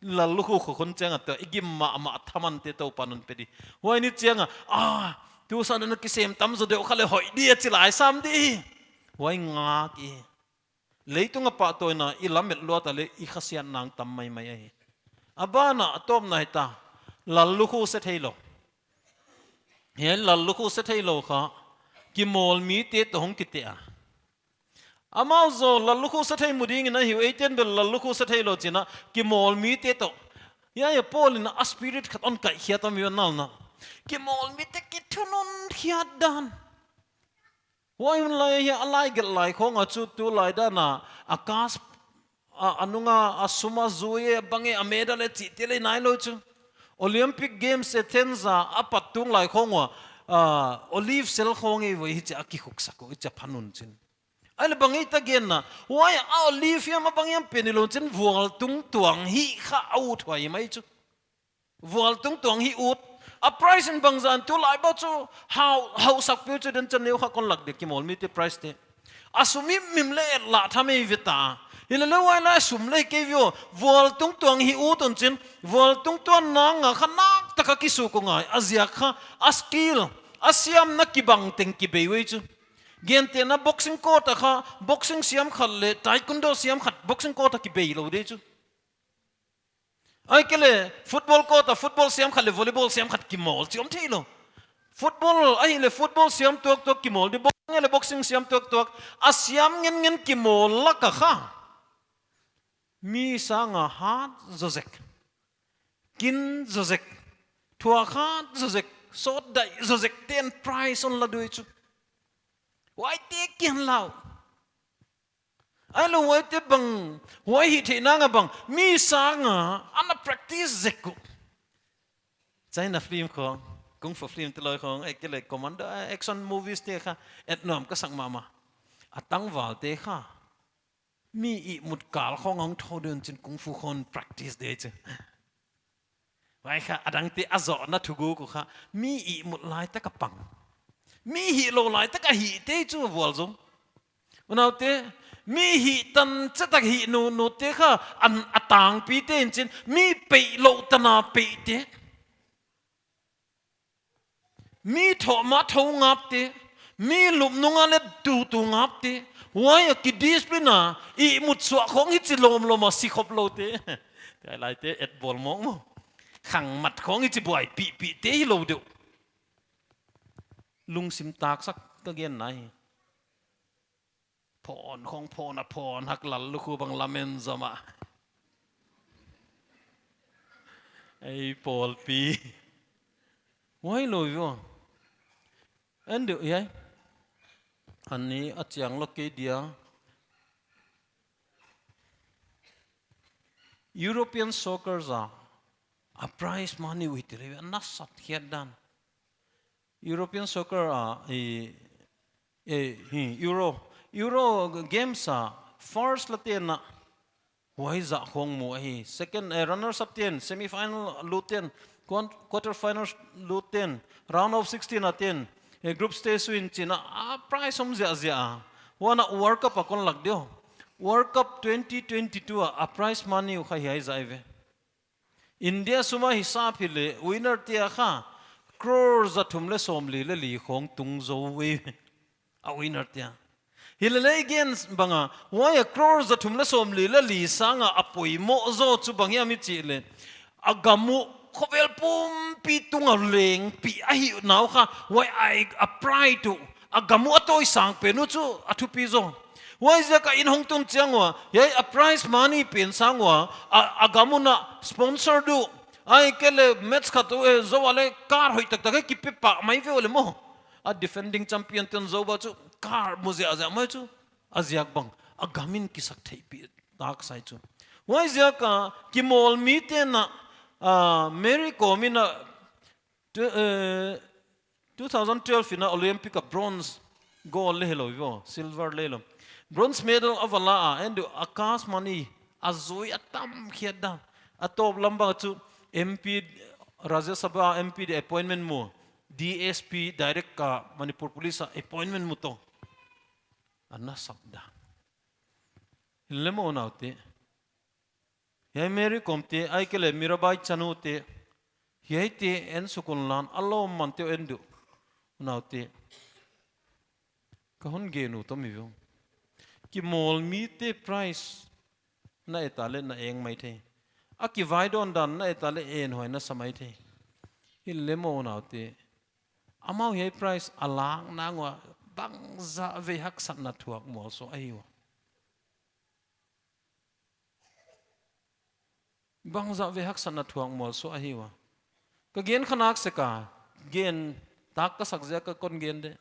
Lallukhu khukhun chiang a tua i gim mahmah thaman te Toupan hon pe di. Huai ni chiang a, ah, tu san na kisem tam zaw deuh kha le hoih di a chi lai sam di. Huai ngak i. Leitung a pahtawina i lamet luat a le i khasiat nang tam maimai ahi. A ban a a tawpna hi ta. Lallukhu se theilou. Hiai lallukhu se theilou kha. Kimawl mite toh hong kite a. Amau zaw lallukhu se thei mu ding in a hi uh, eite'n bel lallukhu se theilou chi'n a, kimawl mite toh. Hiai a Paul in a spirit khat hon kaihkhiat a mi nalna. Kimawl mite kithunun khiat dan. Huai hun lai hi a lai gelh lai khong a chu tulai dan a, a kas, a, a nung a, a sum a zui e, bang e, a medal e chihte le nailou chu. Olympic Games Athens a, a pat tung lai khong ua, a, olive sel khong e voi hichia kikhuksak uh, hichia phanun chin. Ai le bang e ta genna, huai a olive hiam a bang hiam pen i lou chin vual tungtuang hih kha a ut huai mai chu. Vual tungtuang hih ut. A prize in bangzah in tulai bang chu hau, hausak peuh chu den chan neu kha kon lak dek kimawl mite prize te. A sum himhim le et lah tham ei ve ta. Hilele huai lai sum le kei vio. Vual tungtuang hih ut un chin. Vual tungtuang nang a kha nak tak ka kisuk uh ngai, a ziak kha, a skill, a siamna kibang teng kibei uh ei chu. Gentehna boxing court a kha, boxing siam khat leh taekwondo siam khat boxing court a kibei lou di chu. Ahihkeileh football court a football siam khat leh volleyball siam khat kimawl chi om thei lou. Football ahihleh football siam tuaktuak kimawl di, boxing ahihleh boxing siam tuaktuak. A siam ngengen kimawl lak a kha, mi sanga hat zaw zek, kin zaw zek, thuak hat zaw zek, sawt daih zaw zek ten prize hon la di uh ei chu. Huaite kihen lau. Ahihleh huaite bang, huai hihtheihna nga bang, mi sanga ana practice zek uh. China film khong, kung fu film te loi khong, ahihkeileh commando, eh, action movies te kha, et nuam ka sak mahmah. A tangval te kha, mi ihmut kal khong a hong thou di uh chin kung fu khong practice di uh ei chu. Huai kha, a dangte a zohna thuguk uh kha, mi ihmut laitak a pang, mi hih lou laitak a hihte chu vualzawl. Unaute, mi hih tan chet a hih nunute kha, an a tangpite in chin, mi peih lou tan a peihte. Mi thoh ma thou ngapte, mi lup nunga leh tutu ngapte, huai a kidiscipline a, ihmut suah khong hichi lawmlawm a si khop loute. Hiai laite et bawl mawk maw. Khangmat khong hichi buaipihpihte hilou di uh. Lungsim taksak ka genna hi. Phone khong phone a phone hak lal lukhu bang lamen zom a. Ei pawlpi. Huai lou uh. En di uh ei. Ani a chiang lou kei dia. European soccer a, a prize money uh hi ti leh, a nasat khiat dan. European soccer a, eh, eh, hi, Euro, Euro Games a, first la ten a, huai zah khong mu ahi. Second, eh, runners up ten, semi final lut ten, quan-, quarter finals lut ten, round of sixteen a ten, eh, group stage win chin a, a prize om ziahziah a. Huan a World Cup a kon lak di uh. World Cup twenty twenty-two a, a prize money uh kha hiai zah ve. India sum a hisap hileh, winner te a kha, crore za thum leh sawmli leh li khong tung zou ve. A winner te a. Hileleh i gen bang a, huai a crore za thum leh sawmli leh li sanga a poimoh zaw chu bang hiam i chih leh, a gam uh khovel pumpi tunga lengpih ahihna uh kha, huai a, a pride uh, a gam uh a tawisang pen uh chu a thupi zaw. Huaiziak a inn hong tun chiang ua, hiai a prize money pen sang ua, a, a gam un a sponsor di uh, ahihkeileh match khat uh, eh, zou a leh car hoih taktak e kipe pah mai ve uleh maw. A defending champion ten zou a chu car mu ziahziah mai chu. A ziak bang, a gam in kisaktheihpih tak sai chu. Huaiziak a kimawl mite'n a, ah, Mary Kom in a, tw-, eh, two thousand twelve in a Olympic a bronze gold leh hilou uh, silver leh hilou. Bronze medal a va la a, en di uh, a cash money a zui a tam khiat dan. A tawp lam bang chu M P, Rajya Sabha M P di appointment mu, D S P direct ka Manipur Police a appointment mu toh. A nasat dan. Hileleh maw unaute. Hiai Mary Kom te, ahihkeileh Mirabai Chanu te, hiaite en suk un lan, a lawmmante uh en di uh. Unaute. Ka hon gen uh toh mi view. Kimawl mite prize na et a leh na eng maithei. A kivaidawn dan na et a leh enhuai na sa maithei. Hileleh maw unaute. Amau hiai prize a lak nang ua bangzah vei haksatna thuak mualsuah ahi ua. Bangzah vei haksatna thuak mualsuah ahi ua. Ka gen kha nak sek a, gen tak ka sak ziak a kon gen di.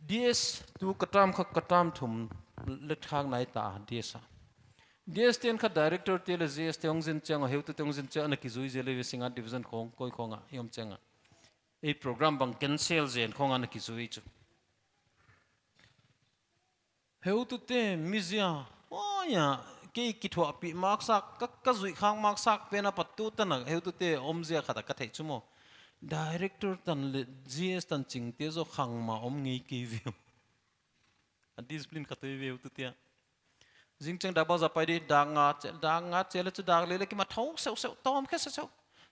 D S tu ka term kha ka term thum leh khat nai ta D S a. D S te'n kha director te leh G S te hong zin chiang a, heutute hong zin chiang a ana kizui zel e ve, Singngat division khong koi khong a i om chiang a. Ei program bang cancel zen khong ana kizui chu. Heutute mizia, oia, kei kithuahpih maksak, ka, ka zuih khak maksak pen apat tu tan a, heutute omzia khat a ka theih chu maw. Director tan leh G S tan chingte zaw khangmah om ngei kei ve. A discipline khat uh ve heutute a. Zing chiang dak bangzah pai di, dak nga chel, dak nga chel leh chu dak li leh kima thou seuhseuh, tawm khe seuhseuh.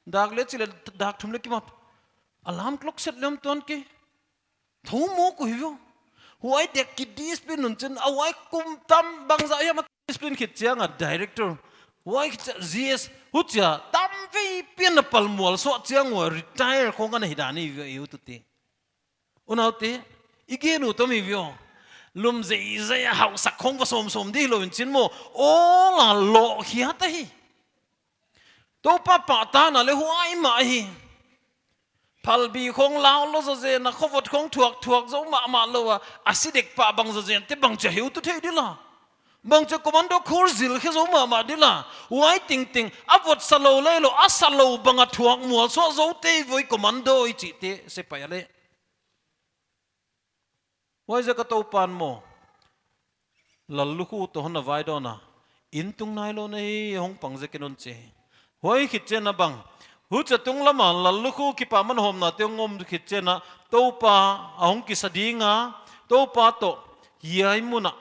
Dak leh chi leh dak thum leh kimap. Alarm clock set lem tuan kei. Thou mawk uh hi viau. Huai dek ki discipline un chin, a huai kum tam bangzah hiam a discipline khit chiang a director. Huai khit chiang G S, huchia tam veipi a na pal mual suah chiang ua retire khong ana hi dan hi viau, i utute. Unaute, i gen uh tom hi viau. Lum zeizei a hausak khong va sawmsawm di lou in chin maw. Awl a loh hiat ahi. Toupa pahtakna leh huai mah hi. Phalbi khong lau lou zawzen a, khovot khong thuakthuak zou mahmah lou a, a si dek pah bang zawzen te bangchia heutu thei di la. Bangchia commando khur zil khe zou mahmah di la. Huai tengteng, a vot sa lou leh lou, a sa lou bang a thuak mual suah zou te voi commando i chihte sepaih a leh. Huaiziak a Toupan maw, lallukhu toh hon na vaidawn a, in tung nailou na hi hong pang ziakin hon chi. Huai khit chiang a bang, huchia tunglam a lallukhu kipahman hawmnate hong om khit chiang a, Toupa a hong kisa ding a, Toupa toh hiai mun a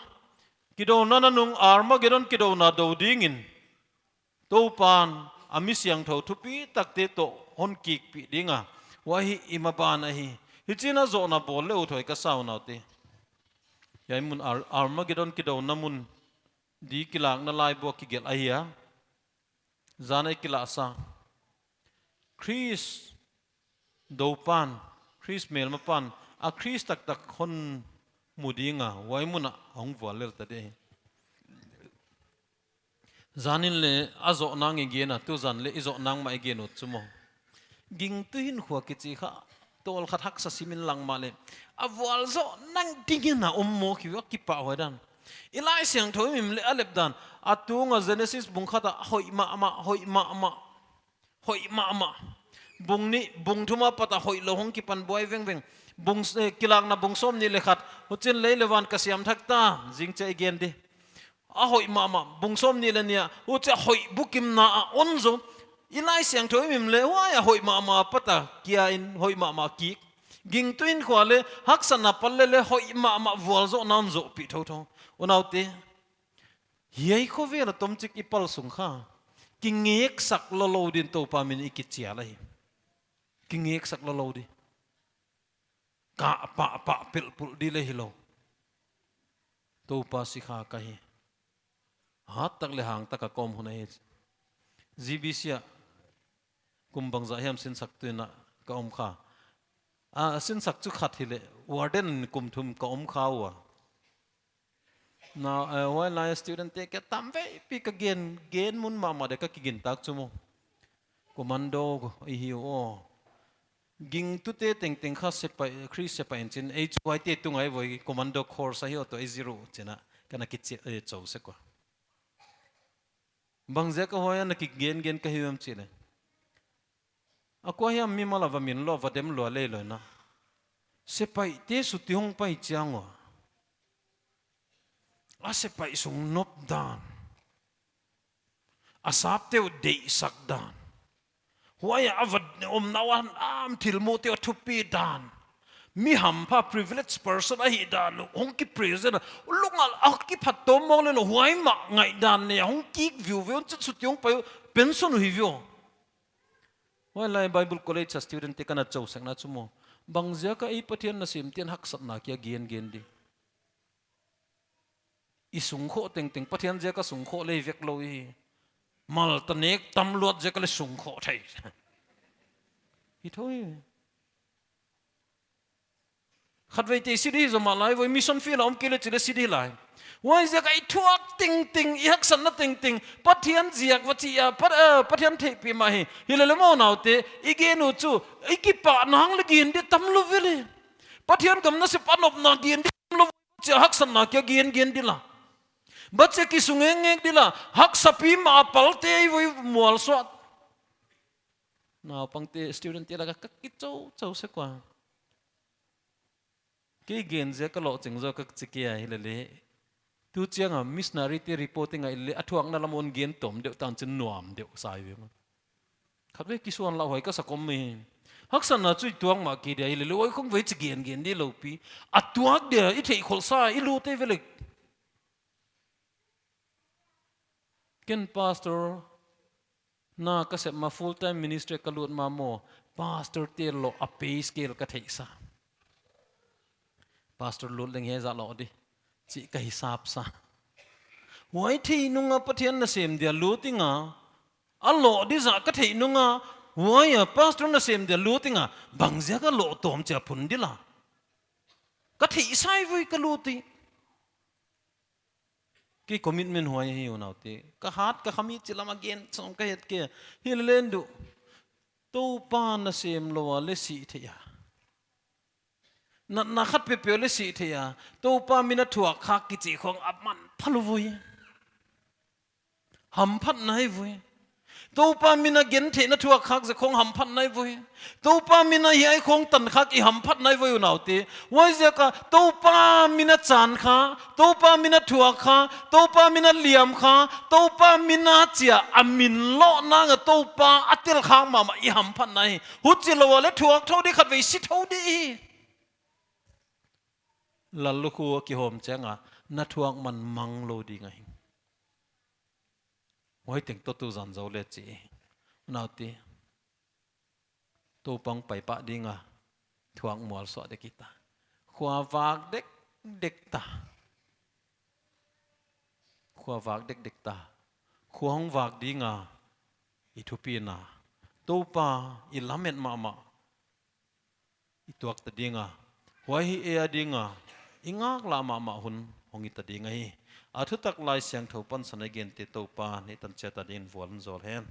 kidouna nanung Armageddon kidouna dou dingin, Toupan a mi siangthou thupitakte toh hon kikpih ding a, huai hi i maban ahi. Hichi'n a zohna bawl leh uthoi ka sa unaute. Hiai mun Ar-, Armageddon kidouna mun di kilakna laibu a kigelh ahi a. Zan a i kilah sa. Khrist Toupan, Khrist melmapan, a Khrist taktak hon mu ding a, huai mun a hong vual lel ta di. Zan in leh a zoh nang i gen a, tuzan leh i zoh nang mah i gen ut chu maw. Gingtu hinkhua kichi kha, tawlkhat haksa sim in lang mahleh, a vualzoh nang dingin a om maw, ki va kipahhuai dan. I Laisiangthou i mim leh a lep dan, a tung a Genesis bung khat a hoih mahmah, hoih mahmah. Hoih mahmah. Bung nih, bung thum apat a hoihlou hong kipan buai vengveng. Bung, eh, Kilakna bung sawmnih leh khat. Huchiin lei leh van ka siam thak ta, zingchiang i gen di. A hoih mahmah, bung sawmnih leh nih a. Huchia hoih bukimna a hon zou. I Laisiangthou i mim leh huai a hoih mahmah apat a kia in hoih mahmah kik. Gingtu hinkhua leh haksatna pal leh leh hoih mahmah vualzohna hon zohpih thouthou. Unaute. Hiai khovel a tomchik i pal sung kha. Kingeksak lou lou din Toupa min i kichial ahi. Kingeksak lou lou di. Ka pah pah pelh pulh di leh hilou. Toupa sikha ka hi. Hat tak leh hang tak a ka om hun ahi. G B C a kum bangzah hiam sinsak tuin a ka om kha. A, sinsak chu khat hileh, warden kum thum ka om kha ua. Na, eh, huai lai student te kia tam veipi ka gen, gen mun mahmah deuh ka kigintak chu maw. Commando i hi uh aw. Gingtute tengteng kha sepaih, Khrist sepaih in chin, ei chu huaite tunga i voi commando course ahi uh toh ei zir uh chin a, ka na kichi, eh, chou sek ua. Bangziak a huai a na kigengen ka hi uh em chih leh. A kua hiam mimal a va min lou, va dem lua lei lou na. Sepaihte suti hong pai chiang ua. A sepaih sung nop dan. A sapte uh deihsak dan. Huai a va omna uah a thil mute uh thupi dan. Mi hampha privileged person ahih dan uh hong kipresent a. Lung a a kiphat tawm mawk leh lou huai mah ngaihdan nei a hong kik viu viu chin suti hong pai uh pension uh hi viau. Huai lai Bible College a student te ka na chou sek na chu maw. Bangziak a ei Pathian nasem te'n haksatna kia gengen di. I sungkhawh tengteng, Pathian ziak a sungkhawh lei vek lou i. Mal ta nek tam luat ziak a leh sungkhawh thei. Hi thou hi. Khatveite si di hi zaw mah lai, voi mission field a om kei leh chih leh si di lai. Huai ziak a i thuak tengteng, i haksatna tengteng, Pathian ziak va chi a, Pat-, eh, Pathian theihpih mah hi. Hilele maw unaute, i gen uh chu, i kipah nang leh gen di tam lou ve leh. Pathian gam nasep a nopna gen di tam lou. Chia haksatna kia gengen di la. Bangchia kisung engeng di la. Haksa pi mah a palte i voi mual suah. Naupangte, student te laka ka kichou chou sek ua. Kei gen ziak a lohching zaw ka chi kei a hilele. Tu chiang a missionary te reporting a hilele a thuakna lam hon gen tawm deuh tan chin nuam deuh sa i ve maw. Khatvei kisuan lauhuai ka sa kawm mi. Haksatna chu i tuak mah kei dia hilele huai khong vei chi gengen di lou pi. A tuak dia i theih khol sa i lute ve leh. Ken pastor Na ka sep ma full time ministry ka lut ma maw, pastor te loh a pay scale ka theihsa. Pastor lut leng hiai zah loh di, chih ka hisap sa. Huai theih nunga Pathian nasem dia lut inga, a loh di zah ka theih nunga, huai a pastor nasem dia lut inga, bangziak a loh tawm chia phun di la. Ka theihsa hi voi ka lut hi. Kei commitment huai hi unaute. Ka hat ka khami chilam a gen sawm ka het kei. Hi len du. Toupa nasem lou a le si thei a. Natna khat peuhpeuh le si thei a. Toupa min a thuak khak kichi khong a manpha lou voi. Hamphatna hi voi. Toupa min a gentheihna thuak khak zek khong hamphatna hi voi. Toupa min a hiai khong tan khak i hamphatna hi voi unaute. Huaiziak a Toupa min a chan kha, Toupa min a thuak kha, Toupa min a liam kha, Toupa min a chia a min loh nang a Toupa a tel khak mahmah i hamphatna hi. Huchi lou a le thuak thou di, khatvei si thou di hi. Lallukhu a kihawm chiang a na thuak man mang lou ding ahi. Huai teng toh tu zan zou le chi. Unaute. Toupa hong pai pah ding a, thuak mual suah dek hita. Khua vak dekdek ta. Khua vak dekdek ta. Khua hong vak ding a, i thupina. Toupa, i lamet mahmah. I tuak ta ding a. Huai hi ei a ding a. I ngaklah mahmah hun hong hita ding ahi. A thutak Laisiangthou pansan a i gente Toupa'n i tan chiat a ding in vual hon zawl hen.